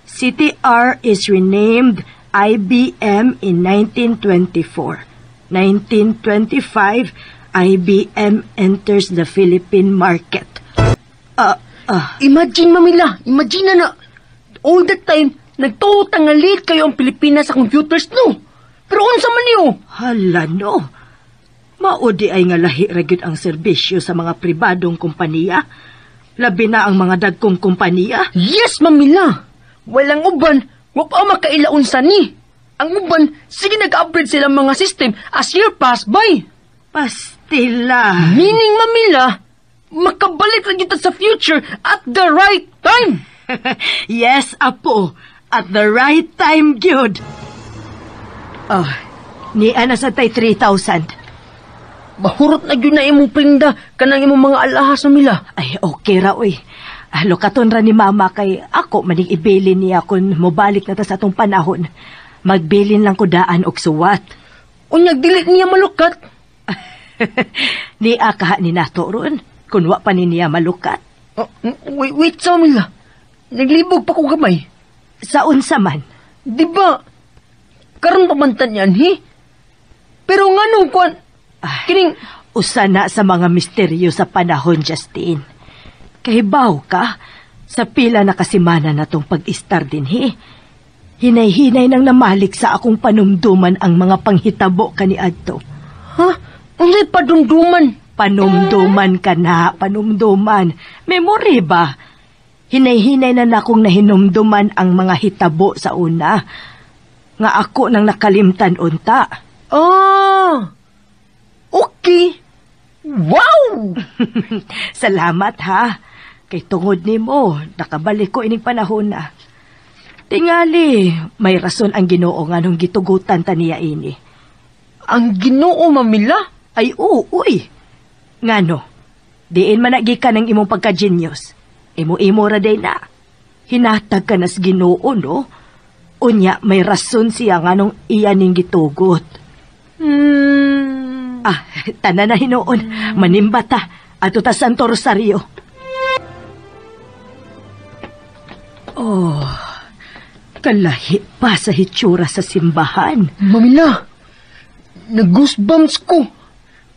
CTR is renamed IBM in 1924. 1925, IBM enters the Philippine market. Imagine, Mamila, imagine na all the time, nagtuot nga late kayo ang Pilipinas sa computers, no? Pero unsa man niyo? Hala, no. Maudi ay nga lahi ra gyud ang serbisyo sa mga pribadong kompanya. Labi na ang mga dagkong kompanya. Yes, Mamila. Walang uban, wa pa makailaon sa ni. Ang uban, sige nag-upgrade silang mga system as year pass by. Pastila. Meaning, Mamila, makabalik ra gyud ta sa future at the right time. Yes, apo. At the right time, gyud. Oh, niya na sa tay 3,000. Mahurot na gyud na imong prinda kanang imong mga alahas, Mamila. Ay, okay ra, uy. Lukaton ra ni mama kay ako maning ibilin niya kung mobalik na ta sa atong panahon. Magbilin lang ko daan og suwat. Unyag dili niya malukat. Niya kaha ni nato ron. Kun wa pa ni niya malukat. Oh, wait, wait sa Mamila. Naglibog pa ko gamay. Sa unsa man? Di ba? Karon pa man tan yan, he? Pero nganong kuan? Kining usa na sa mga misteryo sa panahon, Justin. Kahibaw ka, sa pila na kasimana na tong pag-istar din, he. Hinay-hinay nang namalik sa akong panumduman ang mga panghitabo kaniadto. Ha? Unsay padumduman? Panumduman ka na, panumduman. Memory ba? Hinay-hinay na nakong nahinumduman ang mga hitabo sa una. Nga ako nang nakalimtan unta. Ah! Okay. Wow! Salamat ha. Kay tungod nimo, nakabalik ko ining panahon na. Tingali, may rason ang Ginoo nganong gitugutan ta niya ini. Ang Ginoo, Mamila? Ay, oo, uy. Ngano, diin man gikan ang imong pagka-genius. Imo-imo ra day na. Hinatag ka nas Ginoo, no? Unya, may rason siya nganong iya ning gitugot. Ah, tanan na hinuon. Manimba ta. Ato ta Santo Rosario. Oh, kalahi pa sa hitsura sa simbahan. Mamila, nag-goosebumps ko.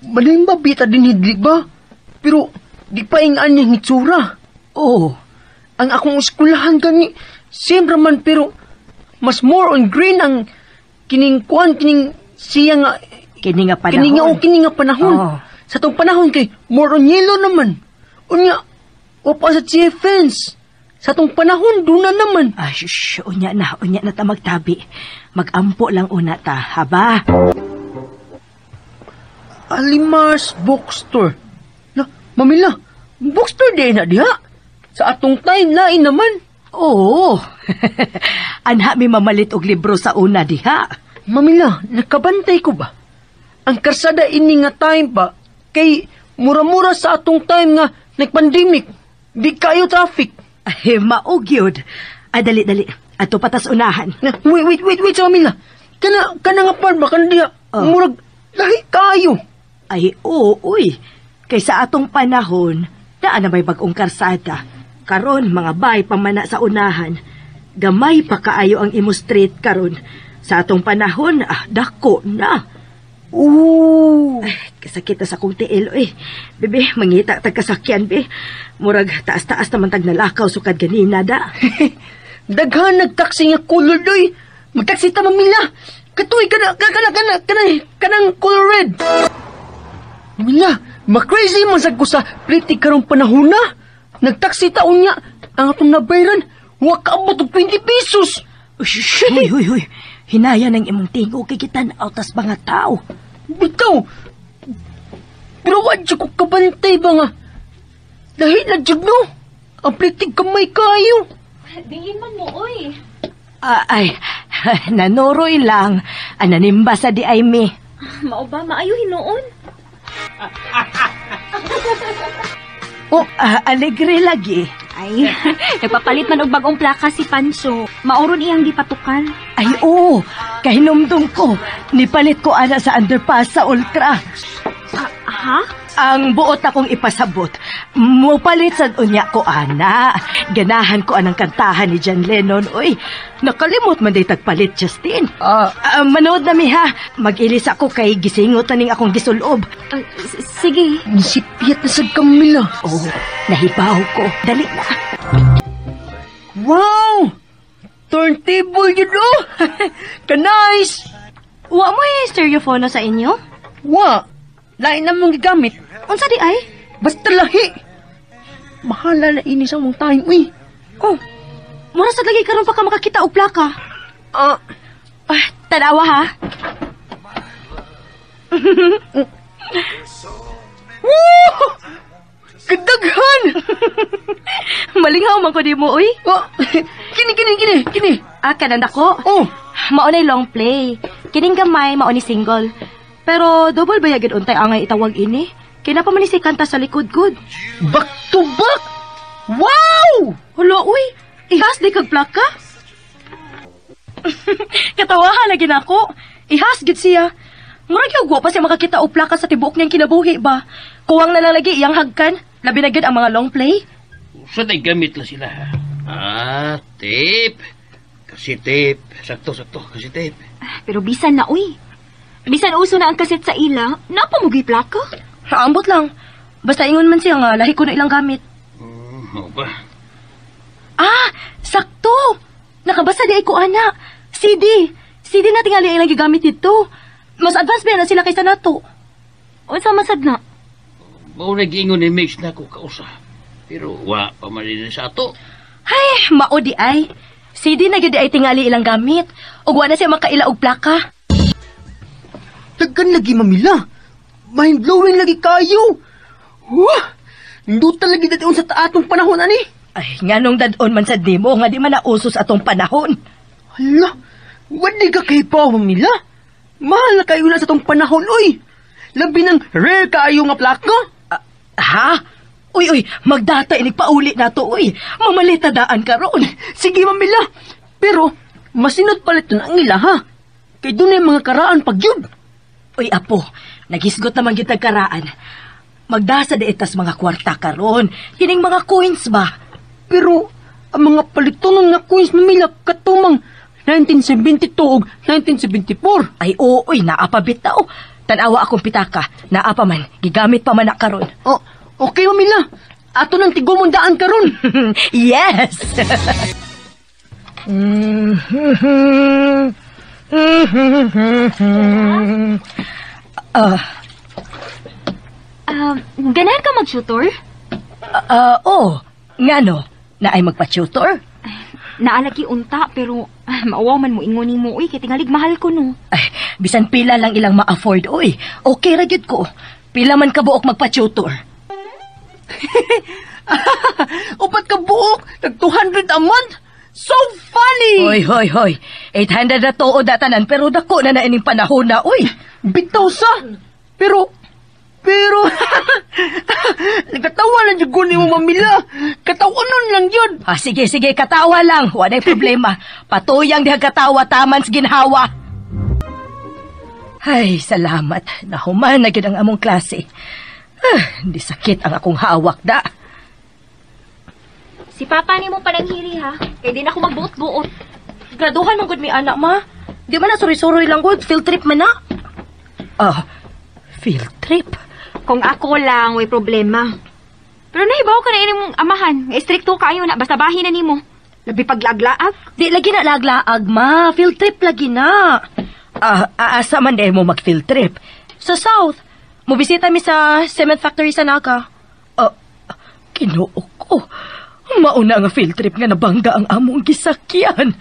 Malimba bita din hidli ba? Pero di pa ingaan niyang hitsura. Oh, Ang akong eskwelahan gani, same raman pero mas more on green ang kining kuan, kining siya nga, kini nga panahon. kini nga o kini nga panahon. Oh. Sa tong panahon kay more on yellow naman. Unya, wa pa sa siya fence. Sa tong panahon, doon na naman. Ay, shush, unya na ta magtabi. Magampo lang una ta, haba? Alimas Bookstore. Na, Mamila, bookstore din na diha. Sa atong time, lain naman. Oo. Anha mi mamalit og libro sa una diha. Mamila, nakabantay ko ba? Ang karsada ini nga time ba, kay mura-mura sa atong time nga nagpandemic. Di kayo traffic. Ay, maog yun. Ay, dali, dali. Ato patas unahan. Na, wait, wait, wait, wait sa Mamila. Kana nga part ba, kana diha, Oh. murag, lahi kayo. Ay, oo, uy. Kay sa atong panahon, daan na may bagong karsada. Karon mga bay pamana sa unahan. Gamay pa kaayo ang imo street karon. Sa atong panahon, dako na. Oo. Ay, kasakit na sa akong tiil, eh. Bebe, mangita tag kasakyan, be. Murag taas-taas naman tag nalakaw sukad ganina, da. Daghan nagtaksi nga color doy. Magtaksi ta Mamila. Katuy kana kana kana kana kanang color red. Mamila, ma-crazy man sad ko sa plate karong panahon na. Nagtaksi ta unya ang atong nabayran, wa kaabot og 20 pesos. Shh, huy, huy, huy. Hinaya ng imong tingog kay gitan-aw tas mga tao. Bitaw. Pero wa jud ko kabantay ba nga. Lahi na jud no. Ang plate kamay kayo. Dingin man mo, oy. Ay, nanuroy lang. Ananimba sa di ay mi. Mao ba, maayo hinuon. Oh, alegre lagi. Ay, nagpapalit man og bagong plaka si Pancho. Maoron iyang gipatukan. Ay, oo. Kahinumdum ko. Nipalit ko ana sa underpass sa Ultra. Ha? Ang buot akong ipasabot. Mupalit sa unya ko, ana. Ganahan ko anang kantahan ni John Lennon. Uy, nakalimot man day tagpalit, Justin. Manood na mi ha. Mag-ilis ako kay gisingot na ning akong gisulob. Sige. Nisipiyat na sa Camila. Oh, nahibaw ko. Dali na. Wow! Turntable yun, oh! Ka-nice! Wa mo stereophone sa inyo? Wa! Lain na mong gigamit. Unsa di ay? Basta lahi! Mahala na ini sa mong time, uy. Oh, mura sad lagi karon pa ka makakita og plaka. Tanawa ha. Woo! Kadaghan! Malinghaw man ko di mo, uy. Oh, kini, kini, kini, kini. Ah, kanan ako. Oh. Mao nay long play. Kining gamay, mao ni single. Pero double ba yagid untay angay itawag ini? Kaya pa man ni si kanta sa likod good. Back to back! Wow! Hulo, uy. Ihas di kag plaka. Katawahan lagi nako. Ihas gid siya. Murag yung pa siya makakita og plaka sa tibuok niyang kinabuhi ba. Kuwang na lang lagi iyang hagkan. Labi na gid ang mga long play. Sa day gamit lang sila. Ah, tape. Kasi tape. Sakto, sakto. Kasi tape. Pero bisan na, uy. Bisan uso na ang kaset sa ila, napamugi plaka. Ambot lang. Basta ingon man siya nga, lahi ko na ilang gamit. Mao ba? Ah, sakto! Nakabasa di ay ko, ana. CD. CD na tingali ang ilang gigamit dito. Mas advance ba na sila kaysa nato? Unsa masad na? Mao na giingon ni Mix na ko kausa. Pero wa pa man din sa ato. Ay, mao di ay. CD na gyud ay tingali ilang gamit. Ug wa na siya makaila og plaka. Daghan lagi, Mamila. Mind-blowing lagi kayo. Wah! Nindot lagi dati sa atong panahon ani. Ay, nganong dadon man sa dimo nga di man nausos atong panahon. Hala, wala ka kay pa, Mamila. Mahal na kayo na sa atong panahon, uy. Labi ng rare kaayo nga plaka. Ha? Uy, uy, magdata inig pauli na to, uy. Mamalita daan karon. Sige, Mamila. Pero, masinod palit na ang ila, ha? Kay doon mga karaan pagyud. Uy, apo, naghisgot naman gyud karaan. Magdasa di itas mga kwarta karon. Kining mga coins ba? Pero, ang mga palitonon nga coins, Mamila, katumang 1972 ug 1974. Ay, oo, uy, naa pa bitaw. Tanawa akong pitaka. Naa pa man, gigamit pa man na karon. Oh, okay, Mamila. Ato nang tigumon daan karon. Yes! Ganahan ka mag-tutor? Oh, ngano? Na ay magpa-tutor? Naalagi unta, pero mauwaw man mo ingon nimo, uy, kay tingalig mahal ko no. Ay, bisan pila lang ilang ma-afford, uy. Okay ra gyud ko. Pila man kabuok magpa-tutor. Upat ka buok, tag 200 a month. So funny! Hoy, hoy, hoy. 800 na tuod na tanan, pero dako na na ining panahon na, uy. Bitaw sa. Pero, nagkatawa na dyan ko ni mo, Mamila. Katawanon lang yun. Ah, sige, sige, katawa lang. Wala'y problema. Patuyang diha katawa, taman sa ginhawa. Ay, salamat. Nahuman na gyud ang among klase. Ah, di sakit ang akong hawak, da. Si Papa ni mo pananghiri, ha? Kay di na ako magbuot-buot. Graduhan man gud mi anak, ma. Di man na suroy-suroy lang gud, field trip man na. Ah, field trip? Kung ako lang, way problema. Pero nahibaw ka na ining amahan. Nga istrikto kayo na, basta bahin na nimo. Labi paglaaglaag. Di lagi na laglaag, ma. Field trip lagi na. Ah, aasa man dahil mo mag-field trip. Sa South, mobisita mi sa cement factory sa Naga. Ah, Ginoo ko. Mauna nga field trip nga nabangga ang among gisakyan.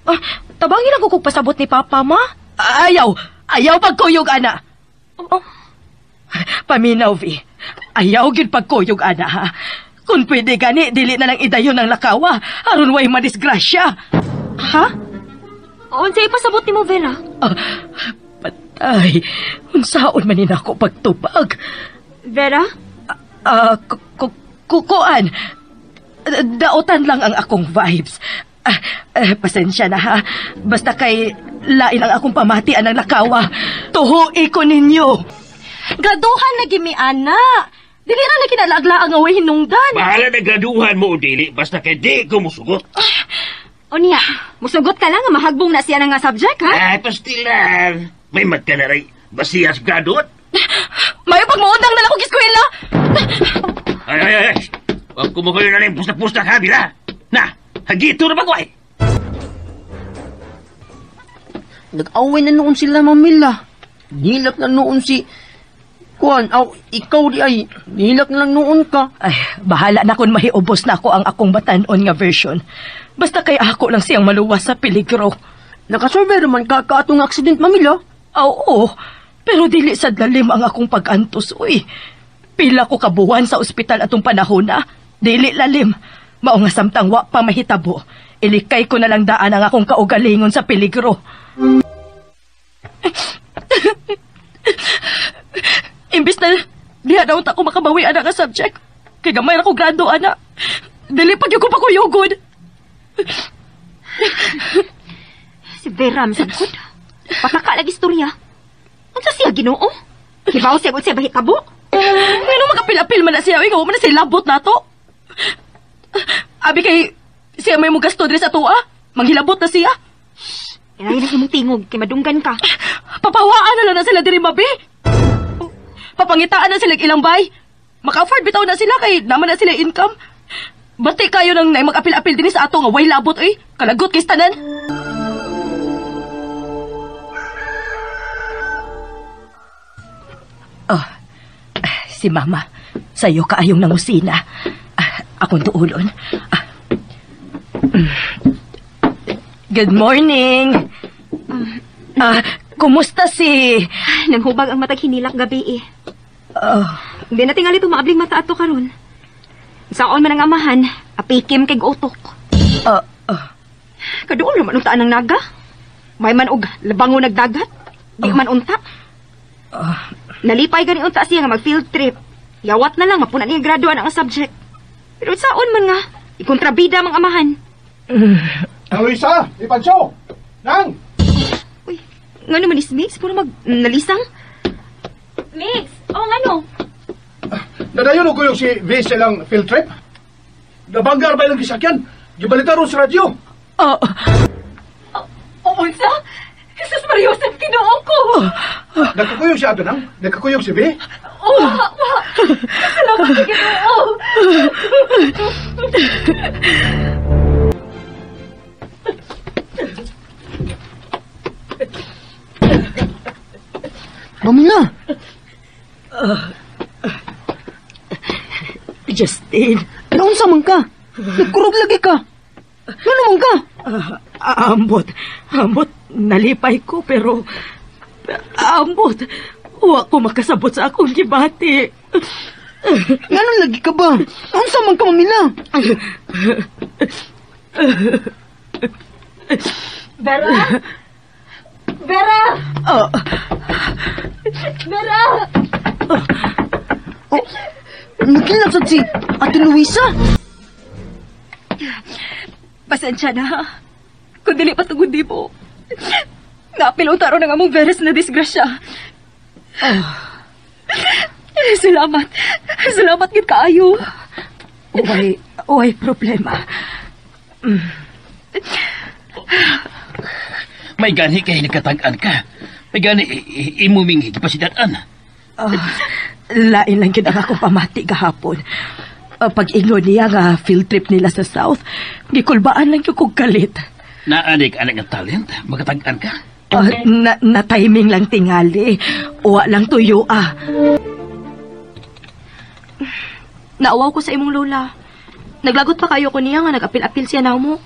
Ah, tabangin ako kog pasabot ni Papa, ma. Ayaw! Ayaw pagkuyog, ana! Oh. Paminaw, Vi. Ayaw gyud pagkuyog, ana, ha? Kung pwede gani, dili na lang idayon ang lakawa. Aron way madisgrasya. Ha? Unsay pasabot nimo, Vera? Ah, patay. Unsaon man ni nako pagtubag? Vera? Kukuan. Daotan lang ang akong vibes. Pasensya na, ha. Basta kay lain ang akong pamatian ng lakawa. Tuhui ko ninyo. Graduhan lagi mi ana. Dili ra lagi nalaglaang away hinungdan. Bahala na graduhan mo o dili, basta kay di ko musugot. Unya, musugot ka lang nga mahagbong na siya na nga subject, ha? Ay, pastilan. May magkanaray. Basiyas graduate. Mayo pagmuundang na lang akong eskwela. Ay, ay, ay. Huwag kumukulo na lang pusta-pusta ka, Bira. Na, hagito na bagway. Nag-away na noon sila, Mamila. Nilak na noon si... Kuan, aw, ikaw di ay, nilak na lang noon ka. Ay, bahala na kung mahiubos na ako ang akong batanon nga version. Basta kay ako lang siyang maluwas sa peligro. Nakasurvey man ka kaatong accident, Mamila. Oo, pero dili sa lalim ang akong pag-antos, uy. Pila ko kabuwan sa ospital atong panahon na. Dili lalim. Mao nga samtang wa pa mahitabo. Ilikay ko na lang daan ang akong kaugalingon sa peligro. Imbis na diha na unta ko makabawi ana nga subject. Kay gamay ra ko grado ana. Dili pa gyud ko pakuyugod. Si Vera masagod. Pataka lagi istorya. Unsa siya Ginoo? Hibaw siya unsa bahitabo? Ngano makapil-apil man na siya, ikaw man na siya labot nato. Abi kay siya may mugasto diri sa tuwa. Manghilabot na siya. Ilay na imong tingog kay madunggan ka. Papawaan na lang na sila diri mabi. Papangitaan na sila ilang bay. Maka-afford bitaw na sila kay naman na sila income. Bati kayo nang naay mag-apil-apil dinhi sa ato nga way labot oy. Kalagot kay tanan. Oh, si Mama, sayo kaayong nangusina. Akong tuulon. Good morning. Kumusta si... Nanghubag ang matag hinilak gabi eh. Hindi na tingali tumaabling mata ato karon. Saon man ang amahan, apikim kay utok. Kaduol man unta ang naga. May man og labango nagdagat. Di man unta. Nalipay gani unta siya nga mag field trip. Yawat na lang mapuna niya graduan ang subject. Pero saon man nga, ikontrabida mang amahan. Nang Luisa, ipanso! Nang! Uy, ngano man is Mix? Puro mag nalisang. Mix, oh ngano? Nadayon og kuyog si V sa ilang field trip. Nabanggar ba ilang gisakyan? Gibalita ron sa radyo. Oh, unsa? Jesus Maria Joseph, Ginoo ko. Nagkakuyog siya ato nang? Nagkakuyog si V? Oh, wa, wa. Salamat sa Ginoo. Mamila! Justin, Naunsa man ka? Nagkurog lagi ka. Ngano man ka? Ambot, ambot, nalipay ko pero ambot, wa ko makasabot sa akong gibati. Ngano lagi ka ba? Naunsa man ka, Mamila? Vera? Vera! Vera! Oh, nagkilap sad si Ate Luisa. Pasensya na, ha? Kung dili pa tungod di mo. Naapil ang taro ng among Veres na disgrasya. Salamat. Salamat gid kaayo. Uway, uway problema. May gani kay nagkatag-an ka. May gani imo ming gipasidat-an. Lain lang gid ang akong pamati gahapon. Pag-ingon niya nga field trip nila sa South, gikulbaan lang gyud kog kalit. Naanig anak nga talent, makatag-an ka. Na timing lang tingali. Uwa lang tuyo ah. Nauwaw ko sa imong lola. Naglagot pa kayo ko niya nga nag-apil-apil siya na mo.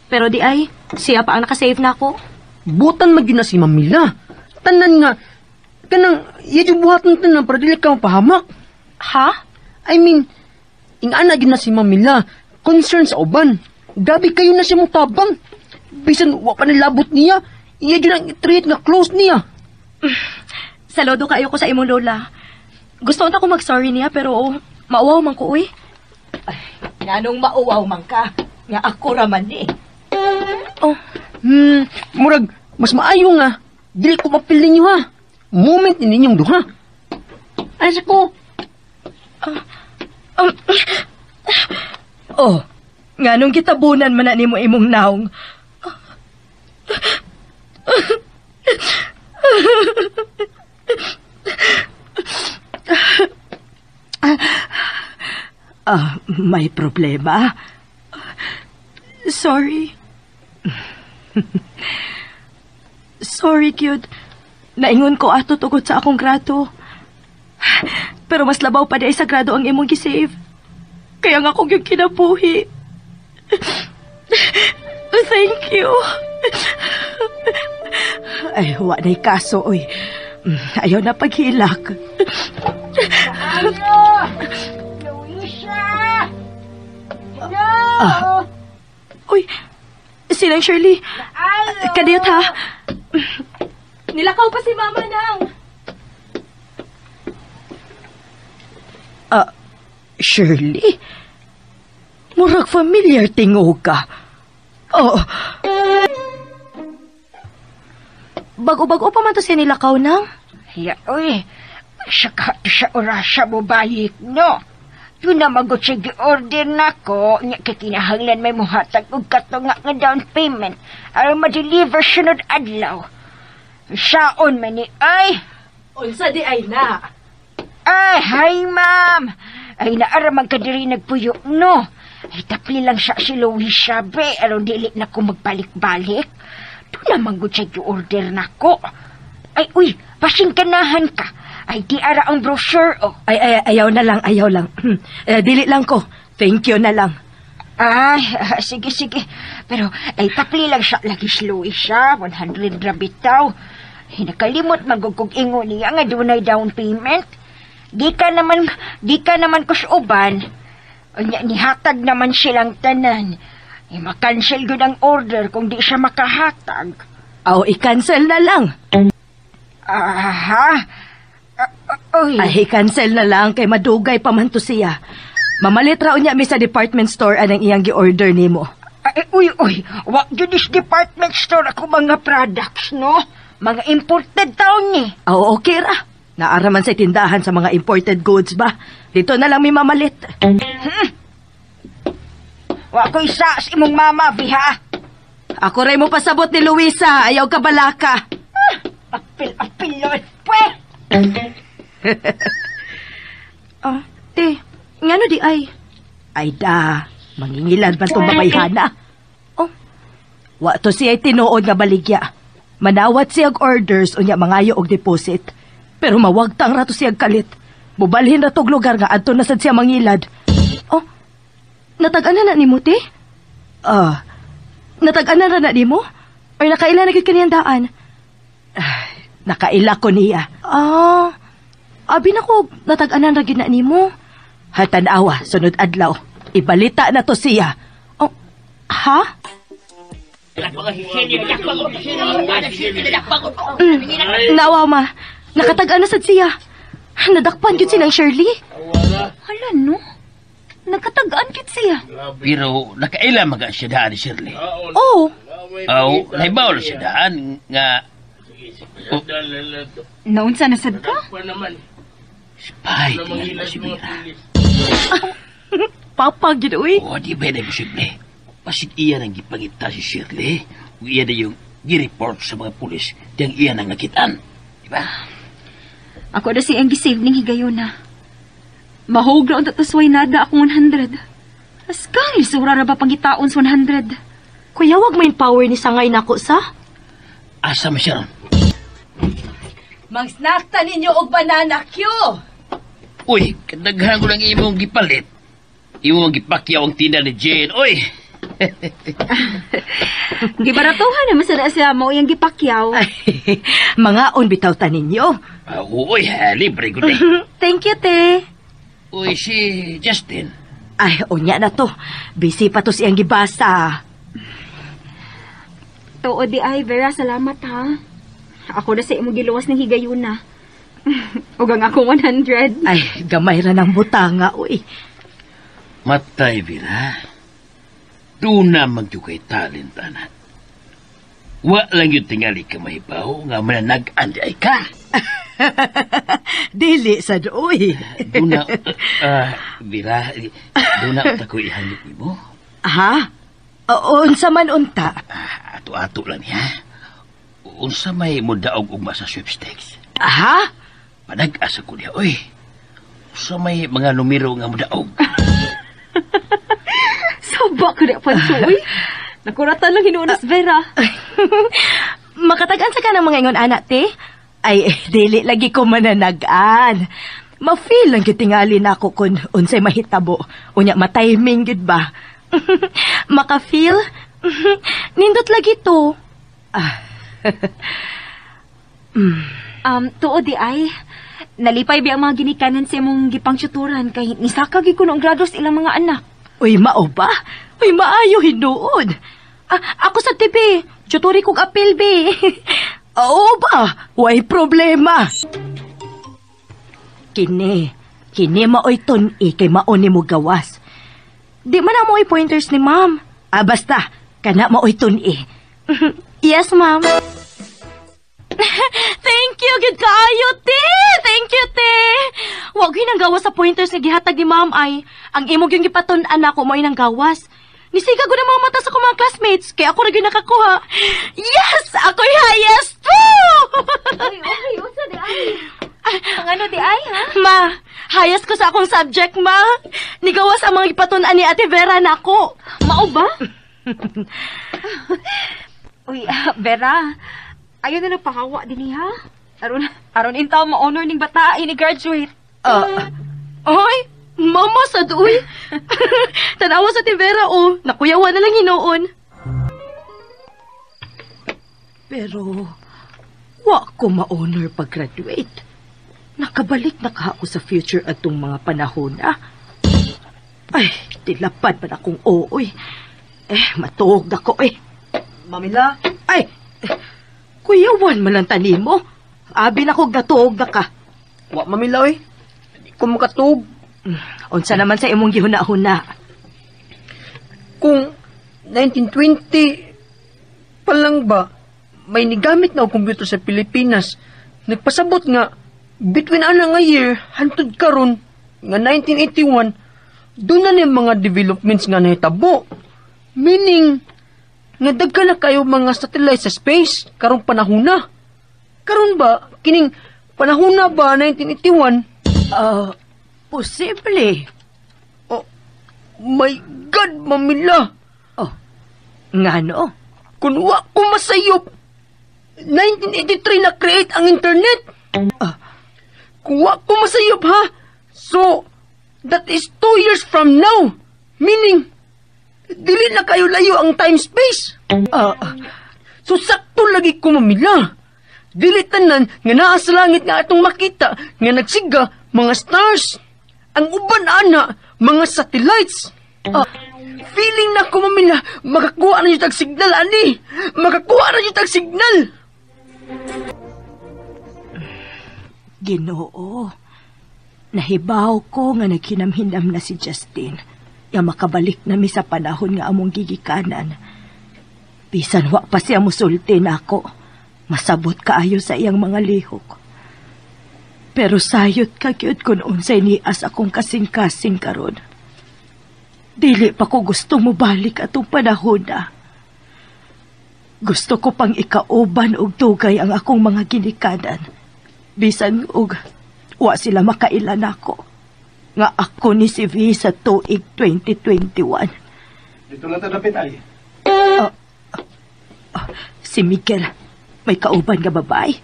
Pero di ay, siya pa ang nakasave na ako. Butan man gyud na si Mamila. Tanan nga, kanang, iya yung buhaton tanan para dili ka mapahamak. Ha? I mean, ingana gyud na si Mamila. Concern sa uban. Gabi kayo na siya mong tabang. Bisan wa pa nilabot niya, iya gyud ang treat nga close niya. Saludo kayo ko sa imong lola. Gusto unta ko mag-sorry niya pero mauwaw man ko uy. Nganong mauwaw man ka? Nga ako ra man ni. Oh, Murag, mas maayo nga. Dili ko mapil ninyo ha. Moment ni ninyong duha. Ay sa ko. Oh, nganong gitabunan man na nimo imong naong? Ah, may problema. Sorry. Sorry, cute. Naingon ko ato tugod sa akong grado. Pero mas labaw pa di ay sa grado ang imong gisave. Kaya nga akong yung kinabuhi. Thank you. Ay, wa na'y kaso, oy. Ayaw na paghilak. Luisa! Hello! Uy, silang Shirley. Kadiyot ha. Nilakaw pa si Mama nang. Shirley? Murag familiar tingog ka. Oh, Bago-bago pa man to siya nilakaw nang. Ya, uy. Sa sa orasa mo balik, no? Yun na magot sa gi-order na ko, nya kay kinahanglan may muhatag og kato nga nga down payment aron ma-deliver sunod adlaw. Saon man ni ay? Unsa di ay na? Ay, hi ma'am. Ay naara man ka diri nagpuyo, no? Ay tapli lang siya si Luisa be aron dili na ko magbalik-balik. Doon na manggod sa gi-order na ko. Ay, uy, pasingkanahan ka. Ay, di ara ang brochure, oh. Ay, ay, ayaw na lang, ayaw lang. Eh, dili lang ko. Thank you na lang. Ay, sige, sige. Pero, ay, tapli lang siya lagi si Luisa. 100 ra bitaw. Ay, nakalimot magugug ingon niya nga dunay down payment. Di ka naman ko sa uban. Unya, nihatag naman silang tanan. E, makancel gud ang order kung di siya makahatag. Aw, i-cancel na lang. Aha. Uy. Ay, i-cancel na lang kay madugay pa man to siya. Mamalit ra unya mi sa department store anang iyang gi-order nimo. Ay, uy, uy. Wa gyud is department store ako mga products, no? Mga imported taon ni. Aw, okay ra. Naaraman sa tindahan sa mga imported goods ba? Dito na lang mi mamalit. Wa ko isa sa imong mama, biha. Ako ray mo pasabot ni Luisa. Ayaw ka balaka. Apil, apil, pwe. Ah, te, ngano di ay? Ay da, mangingilad man tong babayhana. Oh. Wa to siya tinuod nga baligya. Manawat siya og orders unya mangayo og deposit. Pero mawagtang ra to siya kalit. Mubalhin ra tog lugar nga adto na sad siya mangilad. Oh. Natag-an na nimo, te? Ah, Natag-an na nimo? Or nakaila na gyud kaniyang daan? Nakaila ko niya. Ah. Abi na ko natag-anan ra gyud na nimo. Hatan-awa, sunod adlaw. Ibalita na to siya. Oh, ha? Nawa ma, nakatag-an na sad siya. Nadakpan gyud silang Shirley. Hala no. Nakatag-an gyud siya. Pero nakaila maga siya daan ni Shirley. Oh, Aw, nahibaw na siya daan nga oh, Naunsa na sad ka? Spy, tingnan mo si Vera. Papa gyud uy. O, di ba na posible? Pasig iya nang gipangita si Shirley. Ug iya na yung gi-report sa mga pulis diyang iya nang nakitaan. Di ba? Ako na siyang gisave ning higayona. Mahog na unta tasway nada akong 100. Askang lisura ra ba pangitaon sa 100? Kuya, wag main power ni sangay nako sa. Asa man siya ron? Magsnack ta ninyo og banana Q. Uy, kadaghan ko lang imong gipalit. Imong gipakyaw ang tinda ni Jane. Uy! Gibaratuhan naman sa siya mo iyang gipakyaw. Ay, mga on bitaw ta ninyo. Uy, libre ko eh. Thank you, te. Uy, si Justin. Ay, unya na to. Busy pa to siyang gibasa. Tuod di ay, Vera, salamat ha. Ako na sa imong giluwas ng higayuna. Ug ang akong 100. Ay, gamay ra ng butanga, uy. Matay, Vera. Doon na magyukay talent, anak. Wa lang yung tingali ka mahibaw nga mananag-an di ay ka. Dili sa uy. Doon na, Vera, doon na uta ko ihangit mo. Ha? Unsa man unta? Ato-ato lang niya. Unsa may mudaog ugma sa sweepstakes? Ha? Panag-asa ko niya, uy. Unsa may mga numero nga mudaog? Saba ka na, Pancho, uy. Nakuratan lang hinuunas, Vera. Makatag-an sa ka ng mga ingon anak, te? Ay, dili lagi ko mananagan. Ma-feel lang gyud tingali nako kun unsay mahitabo. Unya ma-timing gyud ba? Maka-feel? Nindot lagi to. Tuod di ay, nalipay bi ang mga ginikanan sa imong gipangsyuturan kay nisaka gyud kuno ang grados ilang mga anak. Uy, mao ba? Uy, maayo hinuon. Ah, ako sa TV, syuturi kog apil bi. Oo ba? Way problema. Kini, kini maoy tun-i kay mao ni mo gawas. Di man ang maoy pointers ni ma'am. Ah, basta, kana maoy tun-i. Yes, ma'am. Thank you, gid kaayo, te. Thank you, te. Wa gyud nang gawas sa pointers nga gihatag ni ma'am ay. Ang imo gyud gipatun-an ako mo nang gawas. Nisiga ko na mga mata sa akong mga classmates, kaya ako ra gyud nakakuha. Yes! Ako'y highest! Woo! Uy, uy, unsa di ay? Ang ano di ay, ha? Ma, highest ko sa akong subject, ma. Nigawas ang mga gipatun-an ni Ate Vera nako. Mao ba? Uy, Vera, ayaw na nagpahawa din ha? Aron intaw ma-honor ning bata ini graduate. Ay, mama sa duoy. Tanawa sa Ate Vera, oh. Nakuyawa na lang hinuon. Pero, wa ko ma-honor pag-graduate. Nakabalik na ka ako sa future atong mga panahon na. Ay, tilapad man akong ooy. Eh, matuog ako eh. Mamila? Ay, kuyawan man lang tanimo. Abi na kog natuog na ka. Wa, Mamila, oy. Di ko makatuog. Unsa naman sa imong gihuna-huna? Kung 1920 pa lang ba, may nigamit na og computer sa Pilipinas. Nagpasabot nga, between ana nga year, hantod karon nga 1981, doon na ni mga developments nga nahitabo. Meaning, nga daghan na kayo mga satellite sa space karong panahon na. Karon ba, kining panahon na ba 1981? Posible. Oh, my God, Mamila! Oh, ngano? Kung wa ko masayop, 1983 na create ang internet. Kung wa ko masayop ha, so, that is 2 years from now. Meaning, dili na kayo layo ang time space. So, sakto lagi ko, Mamila. Dili tanan nga naa sa langit nga atong makita nga nagsiga mga stars. Ang uban ana mga satellites. Feeling na ko, Mamila, makakuha na yung tag signal ani. Makakuha na yung tag signal. Ginoo, nahibaw ko nga naghinam-hinam na si Justin. Ya makabalik na mi sa panahon nga among gigikanan. Bisan wa pa siya musulti nako. Masabot kaayo sa iyang mga lihok. Pero sayot ka gyud kun unsay nias akong kasing-kasing karon. Dili pa ko gusto mobalik atong panahon na. Gusto ko pang ikauban og dugay ang akong mga ginikanan. Bisan og wa sila makaila nako. Nga ako ni si V sa tuig 2021. Dito lang ta dapit ay. Si Miguel, may kauban nga babae.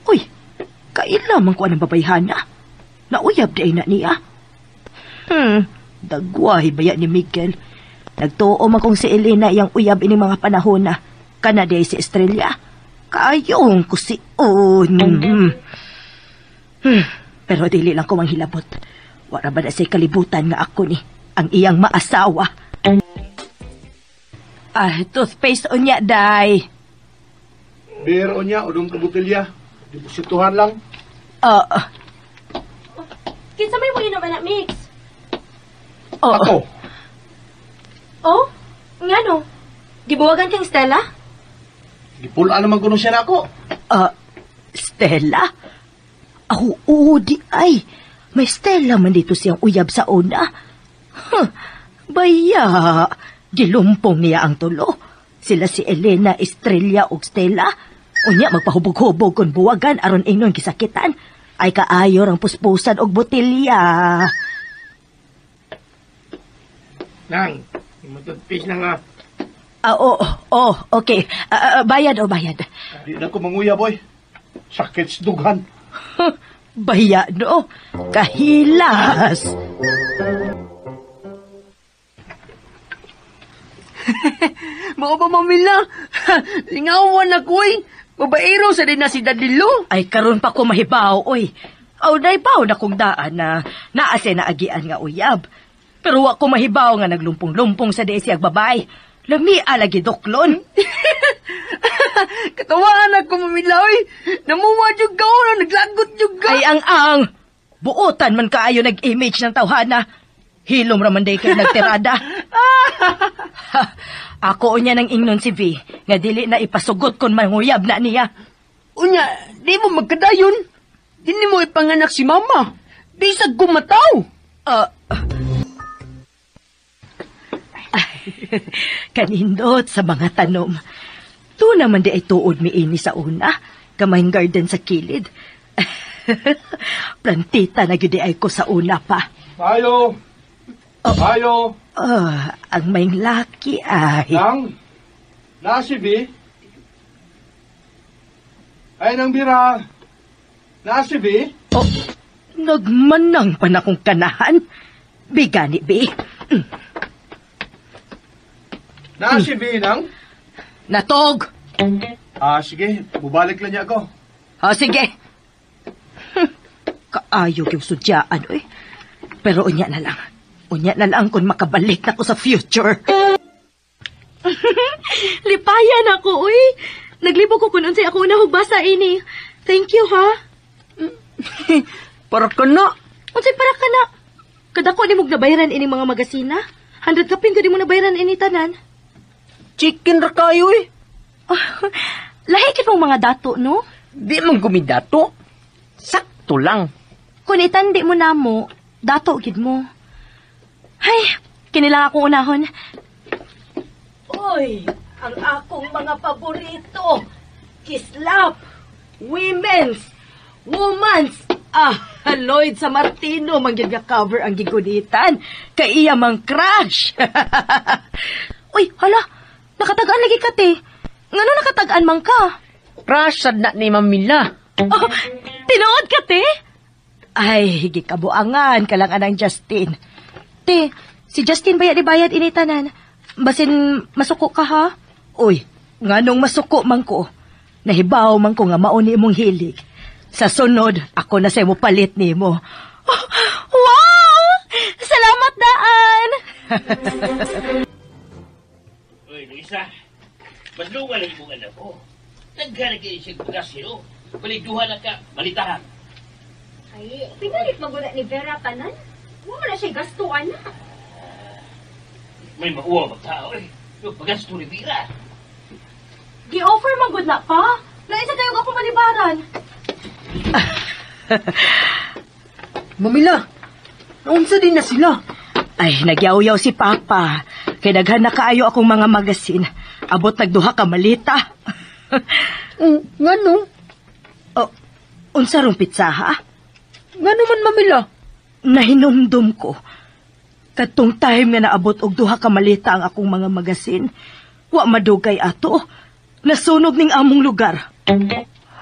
Uy, kaila man ko ang babayhana. Nauyab di ay na niya. Dagwahi baya ni Miguel. Nagtuo man kong si Elena iyang uyab ini mga panahon na. Kana di ay si Estrella. Kayong kusion. Pero dili lang ko manghilabot. Wala ba na siya'y kalibutan nga ako ni ang iyang maasawa. Ah, toothpaste unya, day. Beer unya, udong kabutilya. Deposituhan lang. Kinsa may mo inom na mix? Ako. Oh, ngano? Gibuwagan kang Stella? Gipulaan naman kuno siya nako. Stella? Oo, di ay. May Stella man dito siyang uyab sa una. Huh, baya, gilumpong niya ang tulo. Sila si Elena, Estrella ug Stella. Unya magpahubog-hubog kun buwagan aron ingnon gisakitan. Ay kaayo ang puspusan og botelya. Nang, matutpis na nga. Oo, okay. Bayad o bayad. Di na ko manguya, boy. Sakit sa dughan. Baya, no? Kahilas. Mao ba, Mamila? Lingawan na ko, eh. Babaero sa din na si Dadilo. Ay, karon pa ko mahibaw, oy. Aw, naibaw na kong daan na naase na agian nga uyab. Pero wa ko mahibaw nga naglumpong-lumpong sa di siyag babay. Lami alagi doklon. Katawaan ako, Mamila, oy. Namuwa jud ka, oh, naglagot jud ka. Ay, ang. Buotan man kaayo nag-image ng tawhana. Hilom raman day kay nagtirada. Ako unya nang ingnon si V, nga dili na ipasugot kon manguyab na niya. Unya, di mo magkadayon. Di mo ipanganak si Mama. Di sa gumataw. Kanindot sa mga tanom. To naman di ay tuod miini sa una. Kamayng garden sa kilid. Plantita na gyud ay ko sa una pa. Ayo. Ayo. Ang may laki ay. Nang, nasi B. Ay, nang bira. Nasi B. Oh, nagmanang pa na kong kanahan. Bigani, B. Nasi B, nang? Natog. Sige. Bubalik lang niya ako. Oh, sige. Kaayo yung sudyaan, oy. Pero unya na lang. Unya na lang kung makabalik na ko sa future. Lipayan ako, uy. Naglibog ko kung unsay ako una hugbasa ini. Thank you, ha? Para ka na. Unsay para ka na? Kadako ni mong nabayaran ini mga magasina. 100 kapin ko di mo nabayaran ini tanan. Chicken ra kayo eh. Lahi kit mong mga dato, no? Di man gumidato. Sakto lang. Kung itandi mo na mo, dato gid mo. Hay, kinilang akong unahon. Uy, ang akong mga paborito. Kislap, Women's, Woman's. Ah, Lloyd sa Martino, manggid nga cover ang gigunitan. Kay iya mang crush. Uy, hala, nakatagaan lagi ka, te. Ngano nakatagaan man ka? Crush sad na ni Mamila. Oh, tinuod ka, te? Ay, gikabuangan ka lang anang Justin. Te, si Justin bayad di bayad initanan. Basin masuko ka, ha? Uy, nganong masuko man ko. Nahibaw man ko nga mao ni imong hilig. Sa sunod, ako na sa imo palit nimo. Oh, wow! Salamat daan! Uy, Luisa, madlungan lang imong anak ko. Nagkana kayo siya bagas, no? Baligduhan na ka, malitahan. Ay, pinalit maguna ni Vera tanan. Wala na siya gastuan na. May mauwa magtao eh. Yung pagasto ni Vera. Gi-offer man gud na pa. Lain sa tayo ako malibaran. Mamila, naunsa din na sila. Ay, nagyaw-yaw si Papa. Kay daghan na kaayo akong mga magasin. Abot nagduha ka malita. Ngano? Oh, unsa rong pizza ha? Ngano man, Mamila? Nahinumdum ko. Katong time nga naabot og duha ka malita ang akong mga magasin. Wa madugay ato. Nasunog ning among lugar.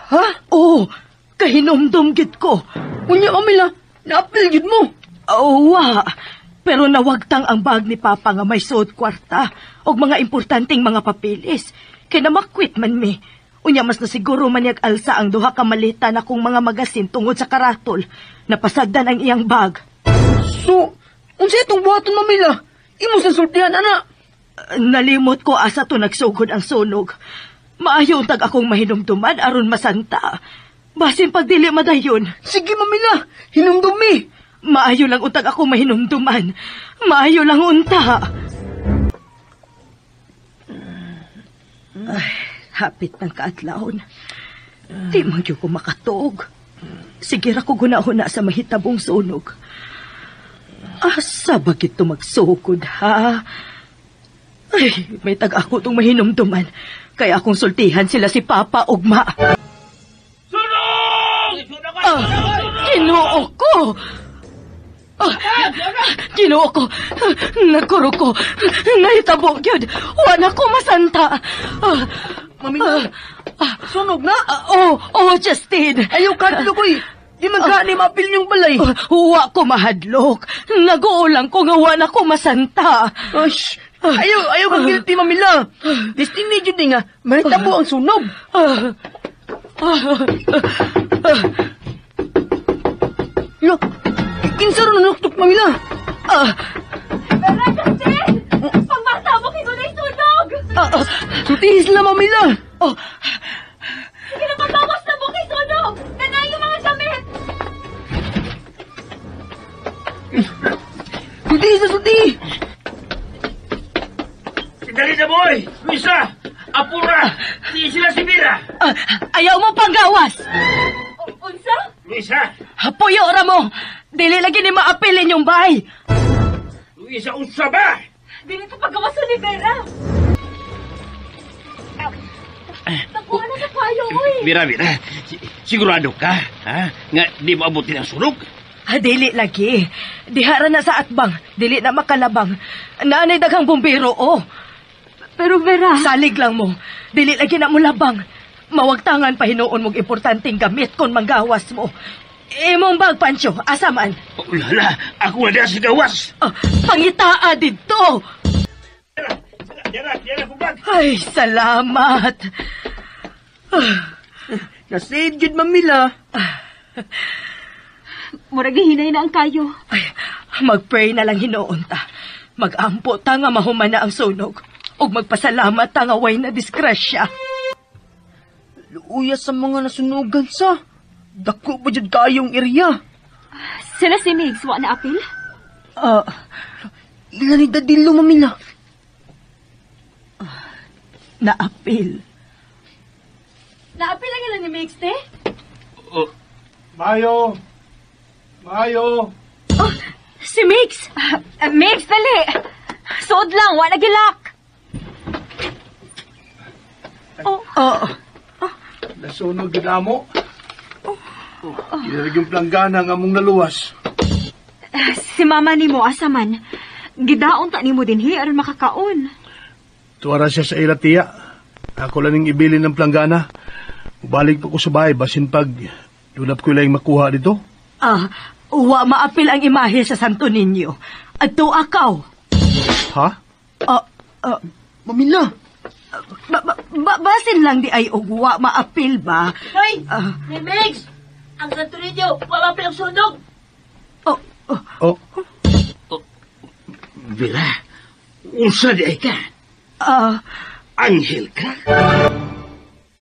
Ha? Oo, kahinumdum gid ko. Unya, Mamila, naapil gid mo. Oo, wa. Pero nawagtang ang bag ni Papa nga may suod kwarta og mga importanteng mga papeles. Kay namakwit man mi. Unya mas nasiguro man niyag alsa ang duha ka malita na kong mga magasin tungod sa karatol. Napasagdan ang iyang bag. So, unsa itong buhaton, Mamila? Imo sa sultihan, ana. Nalimot ko asa to nagsugod ang sunog. Maayo untag akong mahinumduman aron masanta. Basin pagdili madayon. Sige, Mamila, hinumdumi. Maayo lang untag ako mahinumduman. Maayo lang unta. Ay, hapit ng kaadlawon. Di man gyud ko makatuog. Sige ra ko gunahuna sa mahitabong sunog. Asa ba gito magsugod, ha? Ay, may tag ako tong mahinumduman. Kaya akong sultihan sila si Papa ugma. Sunog! Ah, Ginoo ko! Ah, Ginoo ko! Nagkuro ko! Nahitabo gyud! Wa na ko masanta! Ah, Mamila, sunog na? Oh, Justin! Ayaw kadlok ko eh. Di man gani maapil yung balay. Wa ko mahadlok. Nag-uulang ko nga wa na ko masanta. Ay, ayaw kang guilty, Mamila. Destiny jud ni nga, mahitabo ang sunog. Lo, kinsa ron nanuktok, Mamila? Vera, Justin! Pagmata mo, kinunay sunog! Sultihin sila, Mamila. Oh. Sige na, pagbawas na mo kay sunog! Nanay yung mga gamit! Sultihin sila, sultihin! Dali na, boy! Luisa! Apura! Di sila si Vera! Ayaw mo panggawas! Unsa? Luisa! Puyo ra mo! Dili lagi ni maapilin yung bahay! Luisa, unsa ba? Dili to paggawasan ni Vera! Nakuha na sa payo, uy! Vera, Vera, sigurado ka, ha? Nga di mo abutin ang sunog? Dili lagi. Dihara na sa atbang. Dili na makalabang. Naanay daghang bumbero, oh. Pero Vera... Salig lang mo. Dili lagi na mo labang. Mawagtangan pa hinuon mong importanteng gamit kung manggawas mo. Imong bag, Pancho, asa man? Oh, lala, ako na sa gawas. Pangitaa dito. Dara, dara, bag. Ay, salamat. Nasave jud, Mamila. Murag hinay na ang kayo. Ay, mag-pray na lang hinuon ta. Mag-ampo ta nga mahuman na ang sunog. Ug magpasalamat ta nga way na disgrasya. Luuya sa mga nasunugan sa. Dako ba jud kayong area? Sila si Migs, wa na apil? Ila ni Dadilo, Mamila. Naapil. Naapil ang ila ni Migs, te? Oh, Mayo! Mayo! Oh, si Migs! Migs, dali! Suod lang, wa na gilak! Oh, Oo. Nasunog gid amo. Ginarag yung planggana nga among naluwas. Si mama nimo asa man. Gidaon ta nimo dinhi aron makakaon. Tuwara siya sa ila tiya. Ako lang ning ibilin ng planggana. Balik pa ko sa bahay, basin pag dunap ko lang makuha dito. Ah, wa maapil ang imahe sa Santo Niño. Adto akaw. Ha? Ah, ah, Mamila! Basin lang di ay og wa maapil ba? Hoy! Ah. Ni Migs! Ang Santo Niño, wala pa yung sunog! Oh, oh, Oh, Vera, unsa di ay ka? ah, Anghel ka?